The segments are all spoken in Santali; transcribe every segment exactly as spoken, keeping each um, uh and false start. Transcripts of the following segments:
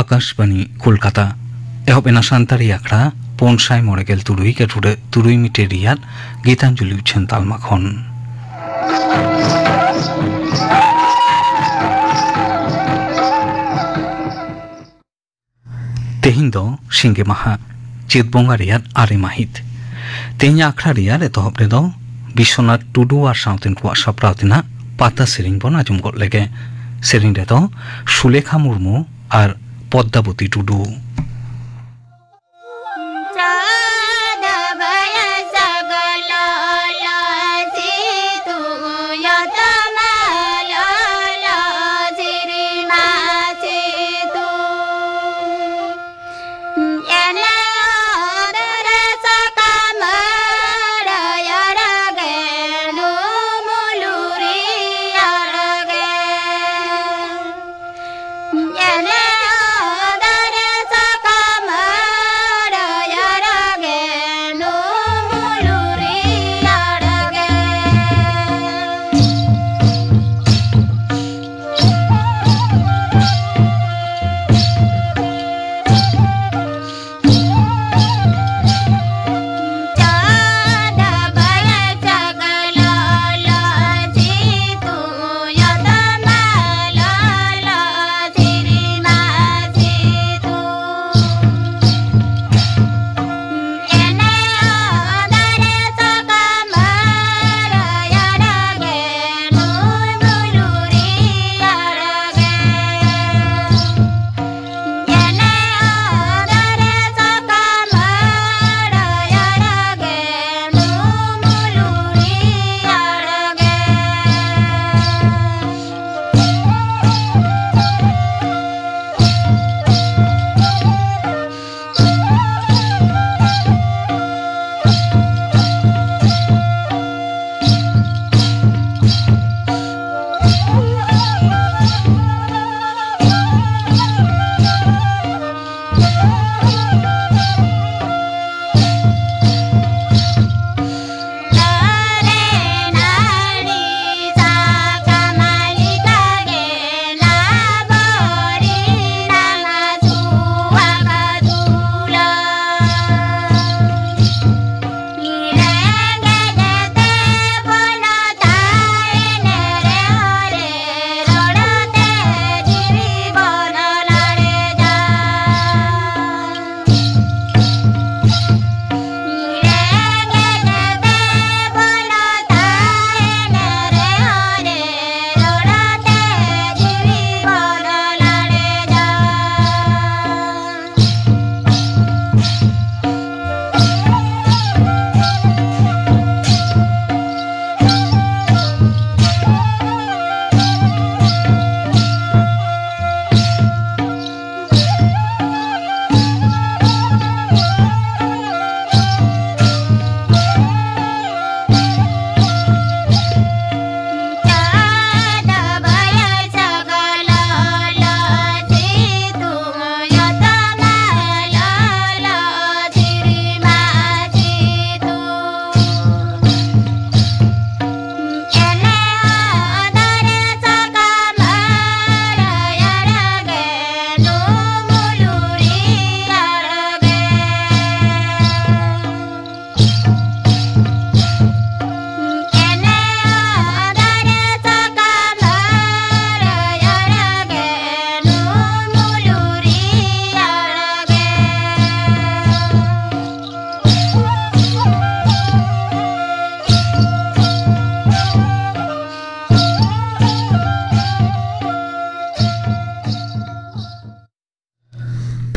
ᱟᱠᱟᱥᱵᱟᱱᱤ ᱠᱳᱞᱠᱟᱛᱟ᱾ ᱮᱦᱚᱵ ᱮᱱᱟ ᱥᱟᱱᱛᱟᱲᱤ ᱟᱠᱷᱲᱟ ᱯᱩᱱ ᱥᱟᱭ ᱢᱚᱬᱮ ᱜᱮᱞ ᱛᱩᱨᱩᱭ ᱜᱮᱞ ᱴᱩᱰᱟᱹᱜ ᱛᱩᱨᱩᱭ ᱢᱤᱴᱟᱨ ᱨᱮᱭᱟᱜ ᱜᱤᱛᱟᱧᱡᱚᱞᱤ ᱩᱪᱷᱟᱹᱱ ᱛᱟᱞᱢᱟ ᱠᱷᱚᱱ᱾ ᱛᱮᱦᱮᱧ ᱫᱚ ᱥᱤᱸᱜᱮ ᱢᱟᱦᱟ, ᱪᱟᱹᱛ ᱵᱚᱸᱜᱟ ᱨᱮᱭᱟᱜ ᱟᱨᱮ ᱢᱟᱹᱦᱤᱛ᱾ ᱛᱮᱦᱮᱧᱟᱜ ᱟᱠᱷᱲᱟ ᱨᱮᱭᱟᱜ ᱮᱛᱚᱦᱚᱵ ᱨᱮᱫᱚ ᱵᱤᱥᱥᱚᱱᱟᱛᱷ ᱴᱩᱰᱩ ᱟᱨ ᱥᱟᱶᱛᱮᱱ ᱠᱚᱣᱟᱜ ᱥᱟᱯᱲᱟᱣ ᱛᱮᱱᱟᱜ ᱯᱟᱛᱟ ᱥᱮᱨᱮᱧ ᱵᱚᱱ ᱟᱸᱡᱚᱢ ᱜᱚᱫ ᱞᱮᱜᱮ᱾ ᱥᱮᱨᱮᱧ ᱨᱮᱫᱚ ᱥᱩᱞᱮᱠᱷᱟ ᱢᱩᱨᱢᱩ ᱟᱨ ᱯᱚᱫᱽᱫᱟᱵᱚᱛᱤ ᱴᱩᱰᱩ᱾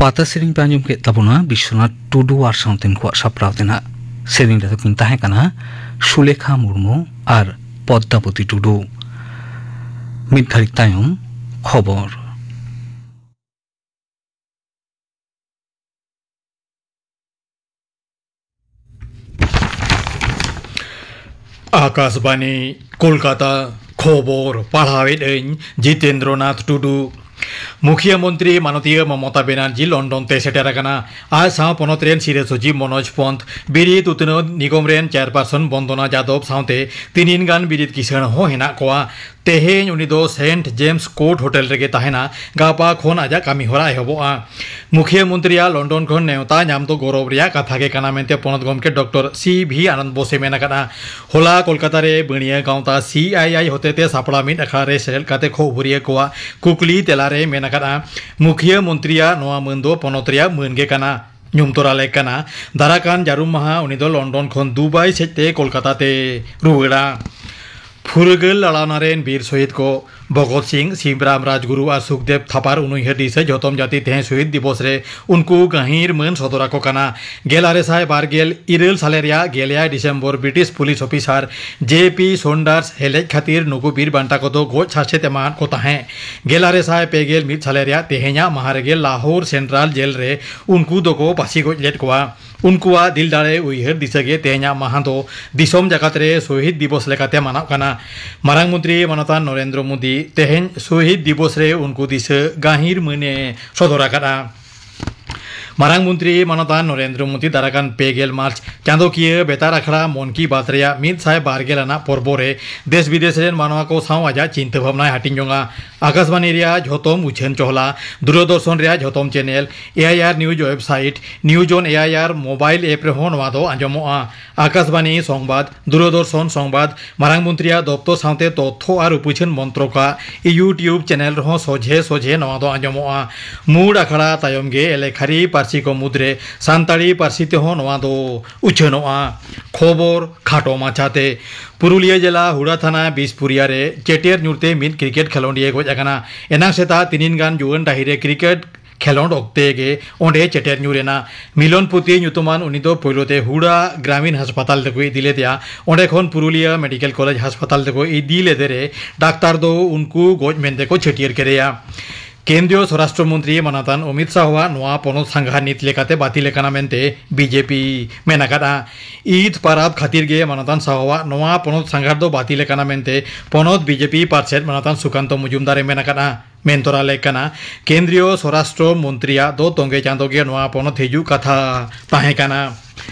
ᱯᱟᱛᱟ ᱥᱮᱨᱮᱧ ᱯᱮ ᱟᱸᱡᱚᱢ ᱠᱮᱫ ᱛᱟᱵᱚᱱᱟ ᱵᱤᱥᱥᱚᱱᱟᱛᱷ ᱴᱩᱰᱩ ᱟᱨ ᱥᱟᱶᱛᱮᱱ ᱠᱚᱣᱟᱜ ᱥᱟᱯᱲᱟᱣ ᱛᱮᱱᱟᱜ᱾ ᱥᱮᱨᱮᱧ ᱨᱮᱫᱚ ᱠᱤᱱ ᱛᱟᱦᱮᱸ ᱠᱟᱱᱟ ᱥᱩᱞᱮᱠᱷᱟ ᱢᱩᱨᱢᱩ ᱟᱨ ᱯᱚᱫᱽᱫᱟᱵᱚᱛᱤ ᱴᱩᱰᱩ᱾ ᱢᱤᱫ ᱜᱷᱟᱹᱲᱤᱡ ᱛᱟᱭᱚᱢ ᱠᱷᱚᱵᱚᱨ᱾ ᱟᱠᱟᱥᱵᱟᱱᱤ, ᱠᱳᱞᱠᱟᱛᱟ᱾ ᱠᱷᱚᱵᱚᱨ ᱯᱟᱲᱦᱟᱣᱮᱫ ᱟᱹᱧ ᱡᱤᱛᱮᱱᱫᱨᱚᱱᱟᱛᱷ ᱴᱩᱰᱩ᱾ ᱢᱩᱠᱷᱤᱭᱟᱹ ᱢᱚᱱᱛᱨᱤ ᱢᱟᱱᱚᱛᱤᱭᱟᱹ ᱢᱚᱢᱚᱛᱟ ᱵᱮᱱᱟᱨᱡᱤ ᱞᱚᱱᱰᱚᱱ ᱛᱮ ᱥᱮᱴᱮᱨ ᱟᱠᱟᱱᱟ᱾ ᱟᱡ ᱥᱟᱶ ᱯᱚᱱᱚᱛ ᱨᱮᱱ ᱥᱤᱨᱟᱹ ᱥᱚᱪᱤᱵᱽ ᱢᱚᱱᱳᱡᱽ ᱯᱚᱱᱛ, ᱵᱤᱨᱤᱫ ᱩᱛᱱᱟᱹᱣ ᱱᱤᱜᱚᱢ ᱨᱮᱱ ᱪᱮᱭᱟᱨᱯᱟᱨᱥᱚᱱ ᱵᱚᱱᱫᱚᱱᱟ ᱡᱟᱫᱚᱵ ᱥᱟᱶᱛᱮ ᱛᱤᱱᱤᱱ ᱜᱟᱱ ᱵᱤᱨᱤᱫ ᱠᱤᱥᱟᱹᱬ ᱦᱚᱸ ᱦᱮᱱᱟᱜ ᱠᱚᱣᱟ᱾ ᱛᱮᱦᱮᱧ ᱩᱱᱤ ᱫᱚ ᱥᱮᱱᱴ ᱡᱮᱢᱥ ᱠᱳᱨᱴ ᱦᱳᱴᱮᱞ ᱨᱮᱜᱮ ᱛᱟᱦᱮᱱᱟ᱾ ᱜᱟᱯᱟ ᱠᱷᱚᱱ ᱟᱡᱟᱜ ᱠᱟᱹᱢᱤ ᱦᱚᱨᱟ ᱮᱦᱚᱵᱚᱜᱼᱟ᱾ ᱢᱩᱠᱷᱤᱭᱟᱹ ᱢᱚᱱᱛᱨᱤᱭᱟᱜ ᱞᱚᱱᱰᱚᱱ ᱠᱷᱚᱱ ᱱᱮᱣᱛᱟ ᱧᱟᱢ ᱫᱚ ᱜᱚᱨᱚᱵᱽ ᱨᱮᱭᱟᱜ ᱠᱟᱛᱷᱟ ᱜᱮ ᱠᱟᱱᱟ ᱢᱮᱱᱛᱮ ᱯᱚᱱᱚᱛ ᱜᱚᱢᱠᱮ ᱰᱚᱠᱴᱚᱨ ᱥᱤ ᱵᱷᱤ ᱟᱱᱚᱱᱫ ᱵᱳᱥᱮ ᱢᱮᱱ ᱟᱠᱟᱫᱼᱟ᱾ ᱦᱚᱞᱟ ᱠᱳᱞᱠᱟᱛᱟ ᱨᱮ ᱵᱟᱹᱬᱤᱭᱟᱹ ᱜᱟᱶᱛᱟ ᱥᱤ ᱟᱭ ᱟᱭ ᱦᱚᱛᱮᱛᱮ ᱥᱟᱯᱲᱟᱣ ᱢᱤᱫ ᱟᱠᱷᱲᱟ ᱨᱮ ᱥᱮᱞᱮᱫ ᱠᱟᱛᱮ ᱠᱷᱚᱵᱚᱨᱤᱭᱟᱹ ᱠᱚᱣᱟᱜ ᱠᱩᱠᱞᱤ ᱛᱮᱞᱟ ᱨᱮ ᱢᱮᱱ ᱟᱠᱟᱫᱼᱟ, ᱢᱩᱠᱷᱤᱭᱟᱹ ᱢᱚᱱᱛᱨᱤᱭᱟᱜ ᱱᱚᱣᱟ ᱢᱟᱹᱱ ᱫᱚ ᱯᱚᱱᱚᱛ ᱨᱮᱭᱟᱜ ᱢᱟᱹᱱ ᱜᱮ ᱠᱟᱱᱟ᱾ ᱧᱩᱢ ᱛᱚᱨᱟ ᱞᱮᱠ ᱠᱟᱱᱟ᱾ ᱫᱟᱨᱟ ᱠᱟᱱ ᱡᱟᱹᱨᱩᱢ ᱢᱟᱦᱟ ᱩᱱᱤ ᱫᱚ ᱞᱚᱱᱰᱚᱱ ᱠᱷᱚᱱ ᱫᱩᱵᱟᱭ ᱥᱮᱫ ᱛᱮ ᱠᱳᱞᱠᱟᱛᱟ ᱛᱮ ᱨᱩᱣᱟᱹᱲᱟ᱾ ᱯᱷᱩᱨᱜᱟᱹᱞ ᱞᱟᱲᱟᱣᱱᱟ ᱨᱮᱱ ᱵᱤᱨ ᱥᱚᱦᱤᱫ ᱠᱚ ᱵᱷᱚᱜᱚᱛ ᱥᱤᱝ, ᱥᱤᱵᱨᱟᱢ ᱨᱟᱡᱽᱜᱩᱨᱩ ᱟᱨ ᱥᱩᱠᱫᱮᱵ ᱛᱷᱟᱯᱟᱨ ᱩᱱᱩᱭᱦᱟᱹᱨ ᱫᱤᱥᱟᱹ ᱡᱚᱛᱚᱢ ᱡᱟᱹᱛᱤ ᱛᱮᱦᱮᱧ ᱥᱚᱦᱤᱫ ᱫᱤᱵᱚᱥ ᱨᱮ ᱩᱱᱠᱩ ᱜᱟᱹᱦᱤᱨ ᱢᱟᱹᱱ ᱥᱚᱫᱚᱨ ᱟᱠᱚ ᱠᱟᱱᱟ᱾ ᱜᱮᱞ ᱟᱨᱮ ᱥᱟᱭ ᱵᱟᱨ ᱜᱮᱞ ᱤᱨᱟᱹᱞ ᱥᱟᱞᱮ ᱨᱮᱭᱟᱜ ᱜᱮᱞ ᱮᱭᱟᱭ ᱰᱤᱥᱮᱢᱵᱚᱨ ᱵᱨᱤᱴᱤᱥ ᱯᱩᱞᱤᱥ ᱚᱯᱷᱤᱥᱟᱨ ᱡᱮ ᱯᱤ ᱥᱚᱱᱰᱟᱨᱥ ᱦᱮᱞᱮᱡ ᱠᱷᱟᱹᱛᱤᱨ ᱱᱩᱠᱩ ᱵᱤᱨ ᱵᱟᱱᱴᱟ ᱠᱚᱫᱚ ᱜᱚᱡ ᱥᱟᱥᱮᱛ ᱮᱢᱟᱫ ᱠᱚ ᱛᱟᱦᱮᱸᱫ᱾ ᱜᱮᱞ ᱟᱨᱮ ᱥᱟᱭ ᱯᱮ ᱜᱮᱞ ᱢᱤᱫ ᱥᱟᱞᱮ ᱨᱮᱭᱟᱜ ᱛᱮᱦᱮᱧᱟᱜ ᱢᱟᱦᱟ ᱨᱮᱜᱮ ᱞᱟᱦᱳᱨ ᱥᱮᱱᱴᱨᱟᱞ ᱡᱮᱞ ᱨᱮ ᱩᱱᱠᱩ ᱫᱚᱠᱚ ᱯᱟᱹᱥᱤ ᱜᱚᱡ ᱞᱮᱫ ᱠᱚᱣᱟ᱾ ᱩᱱᱠᱩᱣᱟᱜ ᱫᱤᱞ ᱫᱟᱲᱮ ᱩᱭᱦᱟᱹᱨ ᱫᱤᱥᱟᱹ ᱜᱮ ᱛᱮᱦᱮᱧᱟᱜ ᱢᱟᱦᱟ ᱫᱚ ᱫᱤᱥᱚᱢ ᱡᱟᱠᱟᱛ ᱨᱮ ᱥᱚᱦᱤᱫ ᱫᱤᱵᱚᱥ ᱞᱮᱠᱟᱛᱮ ᱢᱟᱱᱟᱣ ᱠᱟᱱᱟ᱾ ᱢᱟᱨᱟᱝ ᱢᱚᱱᱛᱨᱤ ᱢᱟᱱᱚᱛᱟᱱ ᱱᱚᱨᱮᱱᱫᱨᱚ ᱢᱳᱫᱤ ᱛᱮᱦᱮᱧ ᱥᱚᱦᱤᱫ ᱫᱤᱵᱚᱥ ᱨᱮ ᱩᱱᱠᱩ ᱫᱤᱥᱟᱹ ᱜᱟᱹᱦᱤᱨ ᱢᱟᱹᱱᱮ ᱥᱚᱫᱚᱨ ᱟᱠᱟᱫᱼᱟ᱾ ᱢᱟᱨᱟᱝ ᱢᱚᱱᱛᱨᱤ ᱢᱟᱱᱚᱛᱟᱱ ᱱᱚᱨᱮᱱᱫᱨᱚ ᱢᱳᱫᱤ ᱫᱟᱨᱟᱠᱟᱱ ᱯᱮ ᱜᱮᱞ ᱢᱟᱨᱪ ᱪᱟᱸᱫᱚᱠᱤᱭᱟᱹ ᱵᱮᱛᱟᱨ ᱟᱠᱷᱲᱟ ᱢᱚᱱ ᱠᱤ ᱵᱟᱛ ᱨᱮᱭᱟᱜ ᱢᱤᱫ ᱥᱟᱭ ᱵᱟᱨ ᱜᱮᱞ ᱟᱱᱟᱜ ᱯᱚᱨᱵᱚ ᱨᱮ ᱫᱮᱥ ᱵᱤᱫᱮᱥ ᱨᱮᱱ ᱢᱟᱱᱣᱟ ᱠᱚ ᱥᱟᱶ ᱟᱡᱟᱜ ᱪᱤᱱᱛᱟᱹ ᱵᱷᱟᱵᱽᱱᱟᱭ ᱦᱟᱹᱴᱤᱧ ᱡᱚᱝᱟ᱾ ᱟᱠᱟᱥᱵᱟᱱᱤ ᱨᱮᱭᱟᱜ ᱡᱷᱚᱛᱚᱢ ᱩᱪᱷᱟᱹᱱ ᱪᱚᱦᱞᱟ, ᱫᱩᱨᱚᱫᱚᱨᱥᱚᱱ ᱨᱮᱭᱟᱜ ᱡᱷᱚᱛᱚᱢ ᱪᱮᱱᱮᱞ, ᱮ ᱟᱭ ᱟᱨ ᱱᱤᱭᱩᱡᱽ ᱳᱭᱮᱵᱽᱥᱟᱭᱤᱴ, ᱱᱤᱭᱩᱡᱽ ᱚᱱ ᱮ ᱟᱭ ᱟᱨ ᱢᱳᱵᱟᱭᱤᱞ ᱮᱯ ᱨᱮᱦᱚᱸ ᱱᱚᱣᱟ ᱫᱚ ᱟᱸᱡᱚᱢᱚᱜᱼᱟ᱾ ᱟᱠᱟᱥᱵᱟᱱᱤ ᱥᱚᱝᱵᱟᱫ, ᱫᱩᱨᱚᱫᱚᱨᱥᱚᱱ ᱥᱚᱝᱵᱟᱫ, ᱢᱟᱨᱟᱝ ᱢᱚᱱᱛᱨᱤᱭᱟᱜ ᱫᱚᱯᱛᱚᱨ ᱥᱟᱶᱛᱮ ᱛᱚᱛᱛᱷᱚ ᱟᱨ ᱩᱯᱟᱹᱪᱷᱟᱹᱱ ᱢᱚᱱᱛᱨᱚᱠᱟᱜ YouTube ᱪᱮᱱᱮᱞ ᱨᱮᱦᱚᱸ ᱥᱚᱡᱷᱮ ᱥᱚᱡᱷᱮ ᱱᱚᱣᱟ ᱫᱚ ᱟᱸᱡᱚᱢᱚᱜᱼᱟ᱾ ᱢᱩᱬ ᱟᱠᱷᱲᱟ ᱛᱟᱭᱚᱢ ᱜᱮ ᱮᱞᱮᱠᱷᱟᱨᱤ ᱯᱟᱹᱨᱥᱤ ᱠᱚ ᱢᱩᱫᱽᱨᱮ ᱥᱟᱱᱛᱟᱲᱤ ᱯᱟᱹᱨᱥᱤ ᱛᱮᱦᱚᱸ ᱱᱚᱣᱟ ᱫᱚ ᱩᱪᱷᱟᱹᱱᱚᱜᱼᱟ᱾ ᱠᱷᱚᱵᱚᱨ ᱠᱷᱟᱴᱚ ᱢᱟᱪᱷᱟᱛᱮ᱾ ᱯᱩᱨᱩᱞᱤᱭᱟᱹ ᱡᱮᱞᱟ ᱦᱩᱲᱟ ᱛᱷᱟᱱᱟ ᱵᱤᱥᱯᱩᱨᱤᱭᱟ ᱨᱮ ᱪᱮᱴᱮᱨ ᱧᱩᱨᱛᱮ ᱢᱤᱫ ᱠᱨᱤᱠᱮᱴ ᱠᱷᱮᱞᱳᱰᱤᱭᱟᱹ ᱜᱚᱡ ᱟᱠᱟᱱᱟ᱾ ᱮᱱᱟᱝ ᱥᱮᱛᱟᱜ ᱛᱤᱱᱤᱱ ᱜᱟᱱ ᱡᱩᱣᱟᱹᱱ ᱰᱟᱹᱦᱤ ᱨᱮ ᱠᱨᱤᱠᱮᱴ ᱠᱷᱮᱞᱚᱸᱰ ᱚᱠᱛᱮ ᱜᱮ ᱚᱸᱰᱮ ᱪᱮᱴᱮᱨ ᱧᱩᱨ ᱮᱱᱟ᱾ ᱢᱤᱞᱚᱱ ᱯᱩᱛᱤ ᱧᱩᱛᱩᱢᱟᱱ ᱩᱱᱤ ᱫᱚ ᱯᱳᱭᱞᱳ ᱛᱮ ᱦᱩᱲᱟ ᱜᱨᱟᱢᱤᱱ ᱦᱟᱥᱯᱟᱛᱟᱞ ᱛᱮᱠᱚ ᱤᱫᱤ ᱞᱮᱫᱮᱭᱟ᱾ ᱚᱸᱰᱮ ᱠᱷᱚᱱ ᱯᱩᱨᱩᱞᱤᱭᱟᱹ ᱢᱮᱰᱤᱠᱮᱞ ᱠᱚᱞᱮᱡᱽ ᱦᱟᱥᱯᱟᱛᱟᱞ ᱛᱮᱠᱚ ᱤᱫᱤ ᱞᱮᱫᱮ ᱨᱮ ᱰᱟᱠᱛᱟᱨ ᱫᱚ ᱩᱱᱠᱩ ᱜᱚᱡ ᱢᱮᱱᱛᱮ ᱠᱚ ᱪᱷᱟᱹᱴᱭᱟᱹᱨ ᱠᱮᱫᱮᱭᱟ᱾ ᱠᱮᱱᱫᱨᱤᱭᱚ ᱥᱚᱨᱟᱥᱴᱨᱚ ᱢᱚᱱᱛᱨᱤ ᱢᱟᱱᱚᱛᱟᱱ ᱚᱢᱤᱛ ᱥᱟᱦᱚᱣᱟᱜ ᱱᱚᱣᱟ ᱯᱚᱱᱚᱛ ᱥᱟᱸᱜᱷᱟᱨ ᱱᱤᱛ ᱞᱮᱠᱟᱛᱮ ᱵᱟᱹᱛᱤᱞ ᱟᱠᱟᱱᱟ ᱢᱮᱱᱛᱮ ᱵᱤᱡᱮᱯᱤ ᱢᱮᱱ ᱟᱠᱟᱫᱼᱟ᱾ ᱤᱫ ᱯᱟᱨᱟᱵᱽ ᱠᱷᱟᱹᱛᱤᱨ ᱜᱮ ᱢᱟᱱᱚᱛᱟᱱ ᱥᱟᱦᱚᱣᱟᱜ ᱱᱚᱣᱟ ᱯᱚᱱᱚᱛ ᱥᱟᱸᱜᱷᱟᱨ ᱫᱚ ᱵᱟᱹᱛᱤᱞ ᱟᱠᱟᱱᱟ ᱢᱮᱱᱛᱮ ᱯᱚᱱᱚᱛ ᱵᱤᱡᱮᱯᱤ ᱯᱟᱨᱥᱮᱛ ᱢᱟᱱᱚᱛᱟᱱ ᱥᱩᱠᱟᱱᱛᱚ ᱢᱚᱡᱩᱢᱫᱟᱨ ᱮ ᱢᱮᱱ ᱟᱠᱟᱫᱼᱟ᱾ ᱢᱮᱱ ᱛᱚᱨᱟ ᱞᱮᱫ ᱠᱟᱱᱟ, ᱠᱮᱱᱫᱨᱤᱭᱚ ᱥᱚᱨᱟᱥᱴᱨᱚ ᱢᱚᱱᱛᱨᱤᱭᱟᱜ ᱫᱚ ᱛᱚᱸᱜᱮ ᱪᱟᱸᱫᱚ ᱜᱮ ᱱᱚᱣᱟ ᱯᱚᱱᱚᱛ ᱦᱤᱡᱩᱜ ᱠᱟᱛᱷᱟ ᱛᱟᱦᱮᱸ ᱠᱟᱱᱟ᱾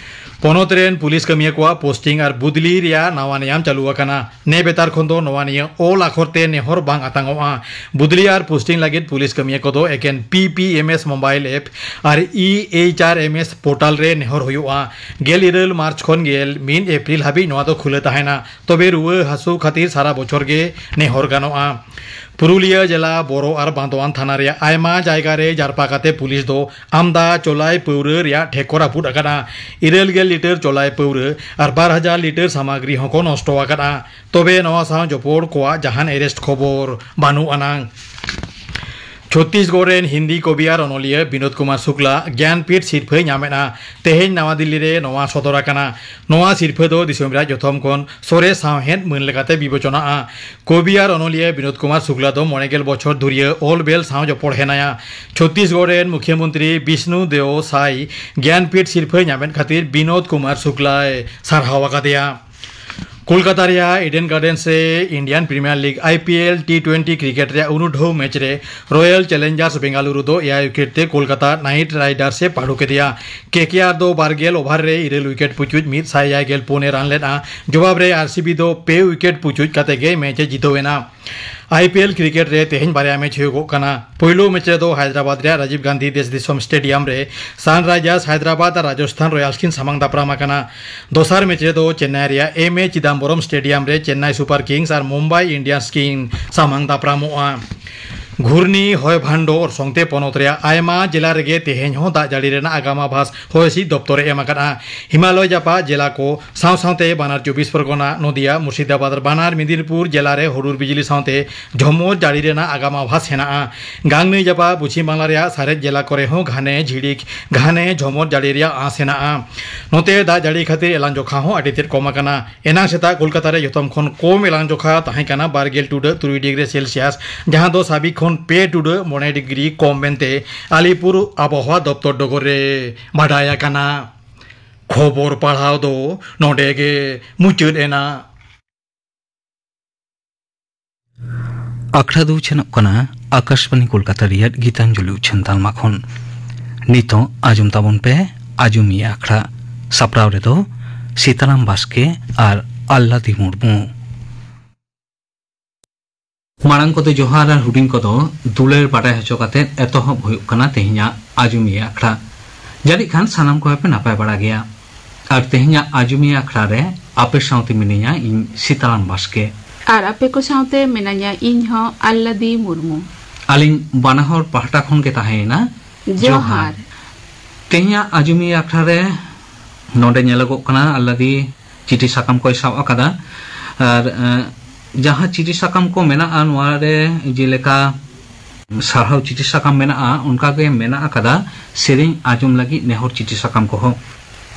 ᱯᱚᱱᱚᱛ ᱨᱮᱱ ᱯᱩᱞᱤᱥ ᱠᱟᱹᱢᱤᱭᱟᱹ ᱠᱚᱣᱟᱜ ᱯᱳᱥᱴᱤᱝ ᱟᱨ ᱵᱩᱫᱽᱞᱤ ᱨᱮᱭᱟᱜ ᱱᱟᱣᱟ ᱱᱤᱭᱟᱢ ᱪᱟᱹᱞᱩ ᱟᱠᱟᱱᱟ᱾ ᱱᱮ ᱵᱮᱛᱟᱨ ᱠᱷᱚᱱ ᱫᱚ ᱱᱚᱣᱟ ᱱᱤᱭᱟᱹ ᱚᱞ ᱟᱠᱷᱚᱨ ᱛᱮ ᱱᱮᱦᱚᱨ ᱵᱟᱝ ᱟᱛᱟᱝᱚᱜᱼᱟ᱾ ᱵᱩᱫᱽᱞᱤ ᱟᱨ ᱯᱳᱥᱴᱤᱝ ᱞᱟᱹᱜᱤᱫ ᱯᱩᱞᱤᱥ ᱠᱟᱹᱢᱤᱭᱟᱹ ᱠᱚᱫᱚ ᱮᱠᱮᱱ P P M S mobile app or E H R M S portal ᱨᱮ ᱱᱮᱦᱚᱨ ᱦᱩᱭᱩᱜᱼᱟ᱾ ᱜᱮᱞ ᱤᱨᱟᱹᱞ ᱢᱟᱨᱪ ᱠᱷᱚᱱ ᱜᱮᱞ ᱢᱤᱫ ᱮᱯᱨᱤᱞ ᱦᱟᱹᱵᱤᱡ ᱱᱚᱣᱟ ᱫᱚ ᱠᱷᱩᱞᱟᱹ ᱛᱟᱦᱮᱱᱟ᱾ ᱛᱚᱵᱮ ᱨᱩᱣᱟᱹ ᱦᱟᱹᱥᱩ ᱠᱷᱟᱹᱛᱤᱨ ᱥᱟᱨᱟ ᱵᱚᱪᱷᱚᱨ ᱜᱮ ᱱᱮᱦᱚᱨ ᱜᱟᱱᱚᱜᱼᱟ᱾ ᱯᱩᱨᱩᱞᱤᱭᱟᱹ ᱡᱮᱞᱟ ᱵᱚᱨᱚ ᱟᱨ ᱵᱟᱸᱫᱣᱟᱱ ᱛᱷᱟᱱᱟ ᱨᱮᱭᱟᱜ ᱟᱭᱢᱟ ᱡᱟᱭᱜᱟ ᱨᱮ ᱡᱟᱨᱯᱟ ᱠᱟᱛᱮ ᱯᱩᱞᱤᱥ ᱫᱚ ᱟᱢᱫᱟ ᱪᱚᱞᱟᱭ ᱯᱟᱹᱣᱨᱟᱹ ᱨᱮᱭᱟᱜ ᱴᱷᱮᱠ ᱠᱚ ᱨᱟᱹᱯᱩᱫ ᱟᱠᱟᱫᱼᱟ᱾ ᱤᱨᱟᱹᱞ ᱜᱮᱞ ᱞᱤᱴᱟᱨ ᱪᱚᱞᱟᱭ ᱯᱟᱹᱣᱨᱟᱹ ᱟᱨ ᱵᱟᱨ ᱦᱟᱡᱟᱨ ᱞᱤᱴᱟᱨ ᱥᱟᱢᱟᱜᱨᱤ ᱦᱚᱸᱠᱚ ᱱᱚᱥᱴᱚ ᱟᱠᱟᱫᱼᱟ᱾ ᱛᱚᱵᱮ ᱱᱚᱣᱟ ᱥᱟᱶ ᱡᱚᱯᱚᱲ ᱠᱚᱣᱟᱜ ᱡᱟᱦᱟᱱ ᱮᱨᱮᱥᱴ ᱠᱷᱚᱵᱚᱨ ᱵᱟᱹᱱᱩᱜ ᱟᱱᱟᱝ᱾ ᱪᱷᱚᱛᱛᱤᱥᱜᱚᱲ ᱨᱮᱱ ᱦᱤᱱᱫᱤ ᱠᱚᱵᱤ ᱟᱨ ᱚᱱᱚᱞᱤᱭᱟᱹ ᱵᱤᱱᱳᱫ ᱠᱩᱢᱟᱨ ᱥᱩᱠᱞᱟ ᱜᱮᱭᱟᱱᱯᱤᱴ ᱥᱤᱨᱯᱷᱟᱹᱭ ᱧᱟᱢᱮᱫᱼᱟ᱾ ᱛᱮᱦᱮᱧ ᱱᱟᱣᱟ ᱫᱤᱞᱞᱤ ᱨᱮ ᱱᱚᱣᱟ ᱥᱚᱫᱚᱨ ᱟᱠᱟᱱᱟ᱾ ᱱᱚᱣᱟ ᱥᱤᱨᱯᱷᱟᱹ ᱫᱚ ᱫᱤᱥᱚᱢ ᱨᱮᱭᱟᱜ ᱡᱚᱛᱚᱢ ᱠᱷᱚᱱ ᱥᱚᱨᱮᱥ ᱥᱟᱶᱦᱮᱫ ᱢᱟᱹᱱ ᱞᱮᱠᱟᱛᱮ ᱵᱤᱵᱮᱪᱚᱱᱟᱜᱼᱟ᱾ ᱠᱚᱵᱤ ᱟᱨ ᱚᱱᱚᱞᱤᱭᱟᱹ ᱵᱤᱱᱳᱫ ᱠᱩᱢᱟᱨ ᱥᱩᱠᱞᱟ ᱫᱚ ᱢᱚᱬᱮ ᱜᱮᱞ ᱵᱚᱪᱷᱚᱨ ᱫᱷᱩᱨᱤᱭᱟᱹ ᱚᱞ ᱵᱮᱞ ᱥᱟᱶ ᱡᱚᱯᱚᱲ ᱦᱮᱱᱟᱭᱟ᱾ ᱪᱷᱚᱛᱛᱤᱥᱜᱚᱲ ᱨᱮᱱ ᱢᱩᱠᱷᱭᱟᱹᱢᱚᱱᱛᱨᱤ ᱵᱤᱥᱱᱩ ᱫᱮᱣ ᱥᱟᱭ ᱜᱮᱭᱟᱱᱯᱤᱴ ᱥᱤᱨᱯᱷᱟᱹ ᱧᱟᱢᱮᱫ ᱠᱷᱟᱹᱛᱤᱨ ᱵᱤᱱᱳᱫ ᱠᱩᱢᱟᱨ ᱥᱩᱠᱞᱟᱭ ᱥᱟᱨᱦᱟᱣ ᱟᱠᱟᱫᱮᱭᱟ᱾ ᱠᱳᱞᱠᱟᱛᱟ ᱨᱮᱭᱟᱜ ᱤᱰᱮᱱ ᱜᱟᱨᱰᱮᱱᱥ ᱨᱮ Indian premiere league I P L T twenty cricket ᱨᱮᱭᱟᱜ ᱩᱱᱩᱰᱷᱟᱹᱣ ᱢᱮᱪ ᱨᱮ ᱨᱚᱭᱟᱞ ᱪᱮᱞᱮᱧᱡᱟᱨᱥ ᱵᱮᱝᱜᱟᱞᱩᱨᱩ ᱫᱚ ᱮᱭᱟᱭ ᱩᱭᱠᱮᱴ ᱛᱮ ᱠᱳᱞᱠᱟᱛᱟ ᱱᱟᱭᱤᱴ ᱨᱟᱭᱰᱟᱨᱥ ᱮ ᱯᱟᱹᱰᱩ ᱠᱮᱫᱮᱭᱟ᱾ ᱠᱮ ᱠᱮ ᱟᱨ ᱫᱚ ᱵᱟᱨ ᱜᱮᱞ ᱳᱵᱷᱟᱨ ᱨᱮ ᱤᱨᱟᱹᱞ ᱩᱭᱠᱮᱴ ᱯᱩᱪᱩᱡ ᱢᱤᱫ ᱥᱟᱭ ᱮᱭᱟᱭ ᱜᱮᱞ ᱯᱩᱱ ᱮ ᱨᱟᱱ ᱞᱮᱫᱼᱟ᱾ ᱡᱚᱵᱟᱵ ᱨᱮ ᱟᱨ ᱥᱤ ᱵᱤ ᱫᱚ ᱯᱮ ᱩᱭᱠᱮᱴ ᱯᱩᱪᱩᱡ ᱠᱟᱛᱮ ᱜᱮ ᱢᱮᱪ ᱮ ᱡᱤᱛᱟᱹᱣ ᱮᱱᱟ᱾ ᱟᱭ ᱯᱤ ᱮᱞ ᱠᱨᱤᱠᱮᱴ ᱨᱮ ᱛᱮᱦᱮᱧ ᱵᱟᱨᱭᱟ ᱢᱮᱪ ᱦᱩᱭᱩᱜᱚᱜ ᱠᱟᱱᱟ᱾ ᱯᱳᱭᱞᱳ ᱢᱮᱪ ᱨᱮᱫᱚ ᱦᱟᱭᱫᱨᱟᱵᱟᱫᱽ ᱨᱮᱭᱟᱜ ᱨᱟᱡᱤᱵᱽ ᱜᱟᱱᱫᱷᱤ ᱫᱮᱥ ᱫᱤᱥᱚᱢ ᱥᱴᱮᱰᱤᱭᱟᱢ ᱨᱮ ᱥᱟᱱᱨᱟᱭᱡᱟᱨᱥ ᱦᱟᱭᱫᱨᱟᱵᱟᱫᱽ ᱟᱨ ᱨᱟᱡᱚᱥᱛᱷᱟᱱ ᱨᱚᱭᱟᱞᱥ ᱠᱤᱱ ᱥᱟᱢᱟᱝ ᱫᱟᱯᱨᱟᱢ ᱟᱠᱟᱱᱟ᱾ ᱫᱚᱥᱟᱨ ᱢᱮᱪ ᱨᱮᱫᱚ ᱪᱮᱱᱱᱟᱭ ᱨᱮᱭᱟᱜ ᱮᱢ ᱮ ᱪᱤᱫᱟᱢᱵᱚᱨᱚᱢ ᱥᱴᱮᱰᱤᱭᱟᱢ ᱨᱮ ᱪᱮᱱᱱᱟᱭ ᱥᱩᱯᱟᱨ ᱠᱤᱝᱥ ᱟᱨ ᱢᱩᱢᱵᱟᱭ ᱤᱱᱰᱤᱭᱟᱱᱥ ᱠᱤᱱ ᱥᱟᱢᱟᱝ ᱫᱟᱯᱨᱟᱢᱚᱜᱼᱟ᱾ ᱜᱷᱩᱨᱱᱤ ᱦᱚᱭ ᱵᱷᱟᱱᱰᱚ ᱚᱨᱥᱚᱝ ᱛᱮ ᱯᱚᱱᱚᱛ ᱨᱮᱭᱟᱜ ᱟᱭᱢᱟ ᱡᱮᱞᱟ ᱨᱮᱜᱮ ᱛᱮᱦᱮᱧ ᱦᱚᱸ ᱫᱟᱜ ᱡᱟᱹᱲᱤ ᱨᱮᱱᱟᱜ ᱟᱜᱟᱢ ᱟᱵᱷᱟᱥ ᱦᱚᱭ ᱦᱤᱸᱥᱤᱫ ᱫᱚᱯᱛᱚᱨ ᱮ ᱮᱢ ᱟᱠᱟᱫᱼᱟ᱾ ᱦᱤᱢᱟᱞᱚᱭ ᱡᱟᱯᱟᱜ ᱡᱮᱞᱟ ᱠᱚ ᱥᱟᱶ ᱥᱟᱶᱛᱮ ᱵᱟᱱᱟᱨ ᱪᱚᱵᱵᱤᱥ ᱯᱚᱨᱜᱚᱱᱟ, ᱱᱚᱫᱤᱭᱟ, ᱢᱩᱨᱥᱤᱫᱟᱵᱟᱫᱽ ᱟᱨ ᱵᱟᱱᱟᱨ ᱢᱮᱫᱤᱱᱤᱯᱩᱨ ᱡᱮᱞᱟ ᱨᱮ ᱦᱩᱰᱩᱨ ᱵᱤᱡᱽᱞᱤ ᱥᱟᱶᱛᱮ ᱡᱷᱚᱢᱚᱨ ᱡᱟᱹᱲᱤ ᱨᱮᱱᱟᱜ ᱟᱜᱟᱢ ᱟᱵᱷᱟᱥ ᱦᱮᱱᱟᱜᱼᱟ᱾ ᱜᱟᱝ ᱱᱟᱹᱭ ᱡᱟᱯᱟᱜ ᱯᱚᱪᱷᱤᱢ ᱵᱟᱝᱞᱟ ᱨᱮᱭᱟᱜ ᱥᱟᱨᱮᱡ ᱡᱮᱞᱟ ᱠᱚᱨᱮ ᱦᱚᱸ ᱜᱷᱟᱱᱮ ᱡᱷᱤᱲᱤᱠ, ᱜᱷᱟᱱᱮ ᱡᱷᱚᱢᱚᱨ ᱡᱟᱹᱲᱤ ᱨᱮᱭᱟᱜ ᱟᱸᱥ ᱦᱮᱱᱟᱜᱼᱟ᱾ ᱱᱚᱛᱮ ᱫᱟᱜ ᱡᱟᱹᱲᱤ ᱠᱷᱟᱹᱛᱤᱨ ᱮᱞᱟᱝ ᱡᱚᱠᱷᱟ ᱦᱚᱸ ᱟᱹᱰᱤ ᱛᱮᱫ ᱠᱚᱢ ᱟᱠᱟᱱᱟ᱾ ᱮᱱᱟᱝ ᱥᱮᱛᱟᱜ ᱠᱳᱞᱠᱟᱛᱟ ᱨᱮ ᱡᱚᱛᱚᱢ ᱠᱷᱚᱱ ᱠᱚᱢ ᱮᱞᱟᱝ ᱡᱚᱠᱷᱟ ᱛᱟᱦᱮᱸ ᱠᱟᱱᱟ ᱵᱟᱨ ᱜᱮᱞ ᱴᱩᱰᱟᱹᱜ ᱛᱩᱨᱩᱭ ᱰᱤᱜᱽᱨᱤ ᱥᱮᱞᱥᱤᱭᱟᱥ, ᱡᱟᱦᱟᱸ ᱫᱚ ᱥᱟᱵᱤᱠ ᱠᱷᱚᱱ ᱯᱮ ᱴᱩᱰᱟᱹᱜ ᱢᱚᱬᱮ ᱰᱤᱜᱽᱨᱤ ᱠᱚᱢ ᱢᱮᱱᱛᱮ ᱟᱞᱤᱯᱩᱨ ᱟᱵᱚᱦᱟᱣᱟ ᱫᱚᱯᱛᱚᱨ ᱰᱚᱜᱚᱨ ᱨᱮ ᱵᱟᱰᱟᱭ ᱟᱠᱟᱱᱟ᱾ ᱠᱷᱚᱵᱚᱨ ᱯᱟᱲᱦᱟᱣ ᱫᱚ ᱱᱚᱰᱮ ᱜᱮ ᱢᱩᱪᱟᱹᱫ ᱮᱱᱟ᱾ ᱟᱠᱷᱲᱟ ᱫᱚ ᱩᱪᱷᱟᱹᱱᱚᱜ ᱠᱟᱱᱟ ᱟᱠᱟᱥᱵᱟᱱᱤ ᱠᱳᱞᱠᱟᱛᱟ ᱨᱮᱭᱟᱜ ᱜᱤᱛᱟᱧᱡᱚᱞᱤ ᱩᱪᱷᱟᱹᱱ ᱛᱟᱞᱢᱟ ᱠᱷᱚᱱ᱾ ᱱᱤᱛᱚᱜ ᱟᱸᱡᱚᱢ ᱛᱟᱵᱚᱱ ᱯᱮ ᱟᱸᱡᱚᱢᱤᱭᱟᱹ ᱟᱠᱷᱲᱟ᱾ ᱥᱟᱯᱲᱟᱣ ᱨᱮᱫᱚ ᱥᱤᱛᱟᱨᱟᱢ ᱵᱟᱥᱠᱮ ᱟᱨ ᱟᱞᱞᱟᱫᱤ ᱢᱩᱨᱢᱩ᱾ ᱢᱟᱲᱟᱝ ᱠᱚᱫᱚ ᱡᱚᱦᱟᱨ ᱟᱨ ᱦᱩᱰᱤᱧ ᱠᱚᱫᱚ ᱫᱩᱞᱟᱹᱲ ᱵᱟᱰᱟᱭ ᱦᱚᱪᱚ ᱠᱟᱛᱮ ᱮᱛᱚᱦᱚᱵ ᱦᱩᱭᱩᱜ ᱠᱟᱱᱟ ᱛᱮᱦᱮᱧᱟᱜ ᱟᱸᱡᱚᱢᱤᱭᱟᱹ ᱟᱠᱷᱲᱟ᱾ ᱡᱟᱹᱱᱤᱡ ᱠᱷᱟᱱ ᱥᱟᱱᱟᱢ ᱠᱚᱜᱮ ᱯᱮ ᱱᱟᱯᱟᱭ ᱵᱟᱲᱟ ᱜᱮᱭᱟ᱾ ᱟᱨ ᱛᱮᱦᱮᱧᱟᱜ ᱟᱸᱡᱚᱢᱤᱭᱟᱹ ᱟᱠᱷᱲᱟ ᱨᱮ ᱟᱯᱮ ᱥᱟᱶᱛᱮ ᱢᱤᱱᱟᱹᱧᱟ ᱤᱧ ᱥᱤᱛᱟᱨᱟᱢ ᱵᱟᱥᱠᱮ᱾ ᱟᱨ ᱟᱯᱮ ᱠᱚ ᱥᱟᱶᱛᱮ ᱢᱮᱱᱟᱹᱧᱟ ᱤᱧ ᱦᱚᱸ ᱟᱞᱞᱟᱫᱤ ᱢᱩᱨᱢᱩ᱾ ᱟᱹᱞᱤᱧ ᱵᱟᱱᱟ ᱦᱚᱲ ᱯᱟᱦᱴᱟ ᱠᱷᱚᱱ ᱜᱮ ᱛᱟᱦᱮᱸᱭᱮᱱᱟ ᱡᱚᱦᱟᱨ᱾ ᱡᱚᱦᱟᱨ᱾ ᱛᱮᱦᱮᱧᱟᱜ ᱟᱸᱡᱚᱢᱤᱭᱟᱹ ᱟᱠᱷᱲᱟ ᱨᱮ ᱱᱚᱰᱮ ᱧᱮᱞᱚᱜᱚᱜ ᱠᱟᱱᱟ ᱟᱞᱞᱟᱫᱤ ᱪᱤᱴᱷᱤ ᱥᱟᱠᱟᱢ ᱠᱚᱭ ᱥᱟᱵ ᱟᱠᱟᱫᱟ᱾ ᱟᱨ, ᱮᱸ, ᱡᱟᱦᱟᱸ ᱪᱤᱴᱷᱤ ᱥᱟᱠᱟᱢ ᱠᱚ ᱢᱮᱱᱟᱜᱼᱟ ᱱᱚᱣᱟ ᱨᱮ, ᱡᱮᱞᱮᱠᱟ ᱥᱟᱨᱦᱟᱣ ᱪᱤᱴᱷᱤ ᱥᱟᱠᱟᱢ ᱢᱮᱱᱟᱜᱼᱟ, ᱚᱱᱠᱟ ᱜᱮ ᱢᱮᱱᱟᱜ ᱟᱠᱟᱫᱟ ᱥᱮᱨᱮᱧ ᱟᱸᱡᱚᱢ ᱞᱟᱹᱜᱤᱫ ᱱᱮᱦᱚᱨ ᱪᱤᱴᱷᱤ ᱥᱟᱠᱟᱢ ᱠᱚᱦᱚᱸ᱾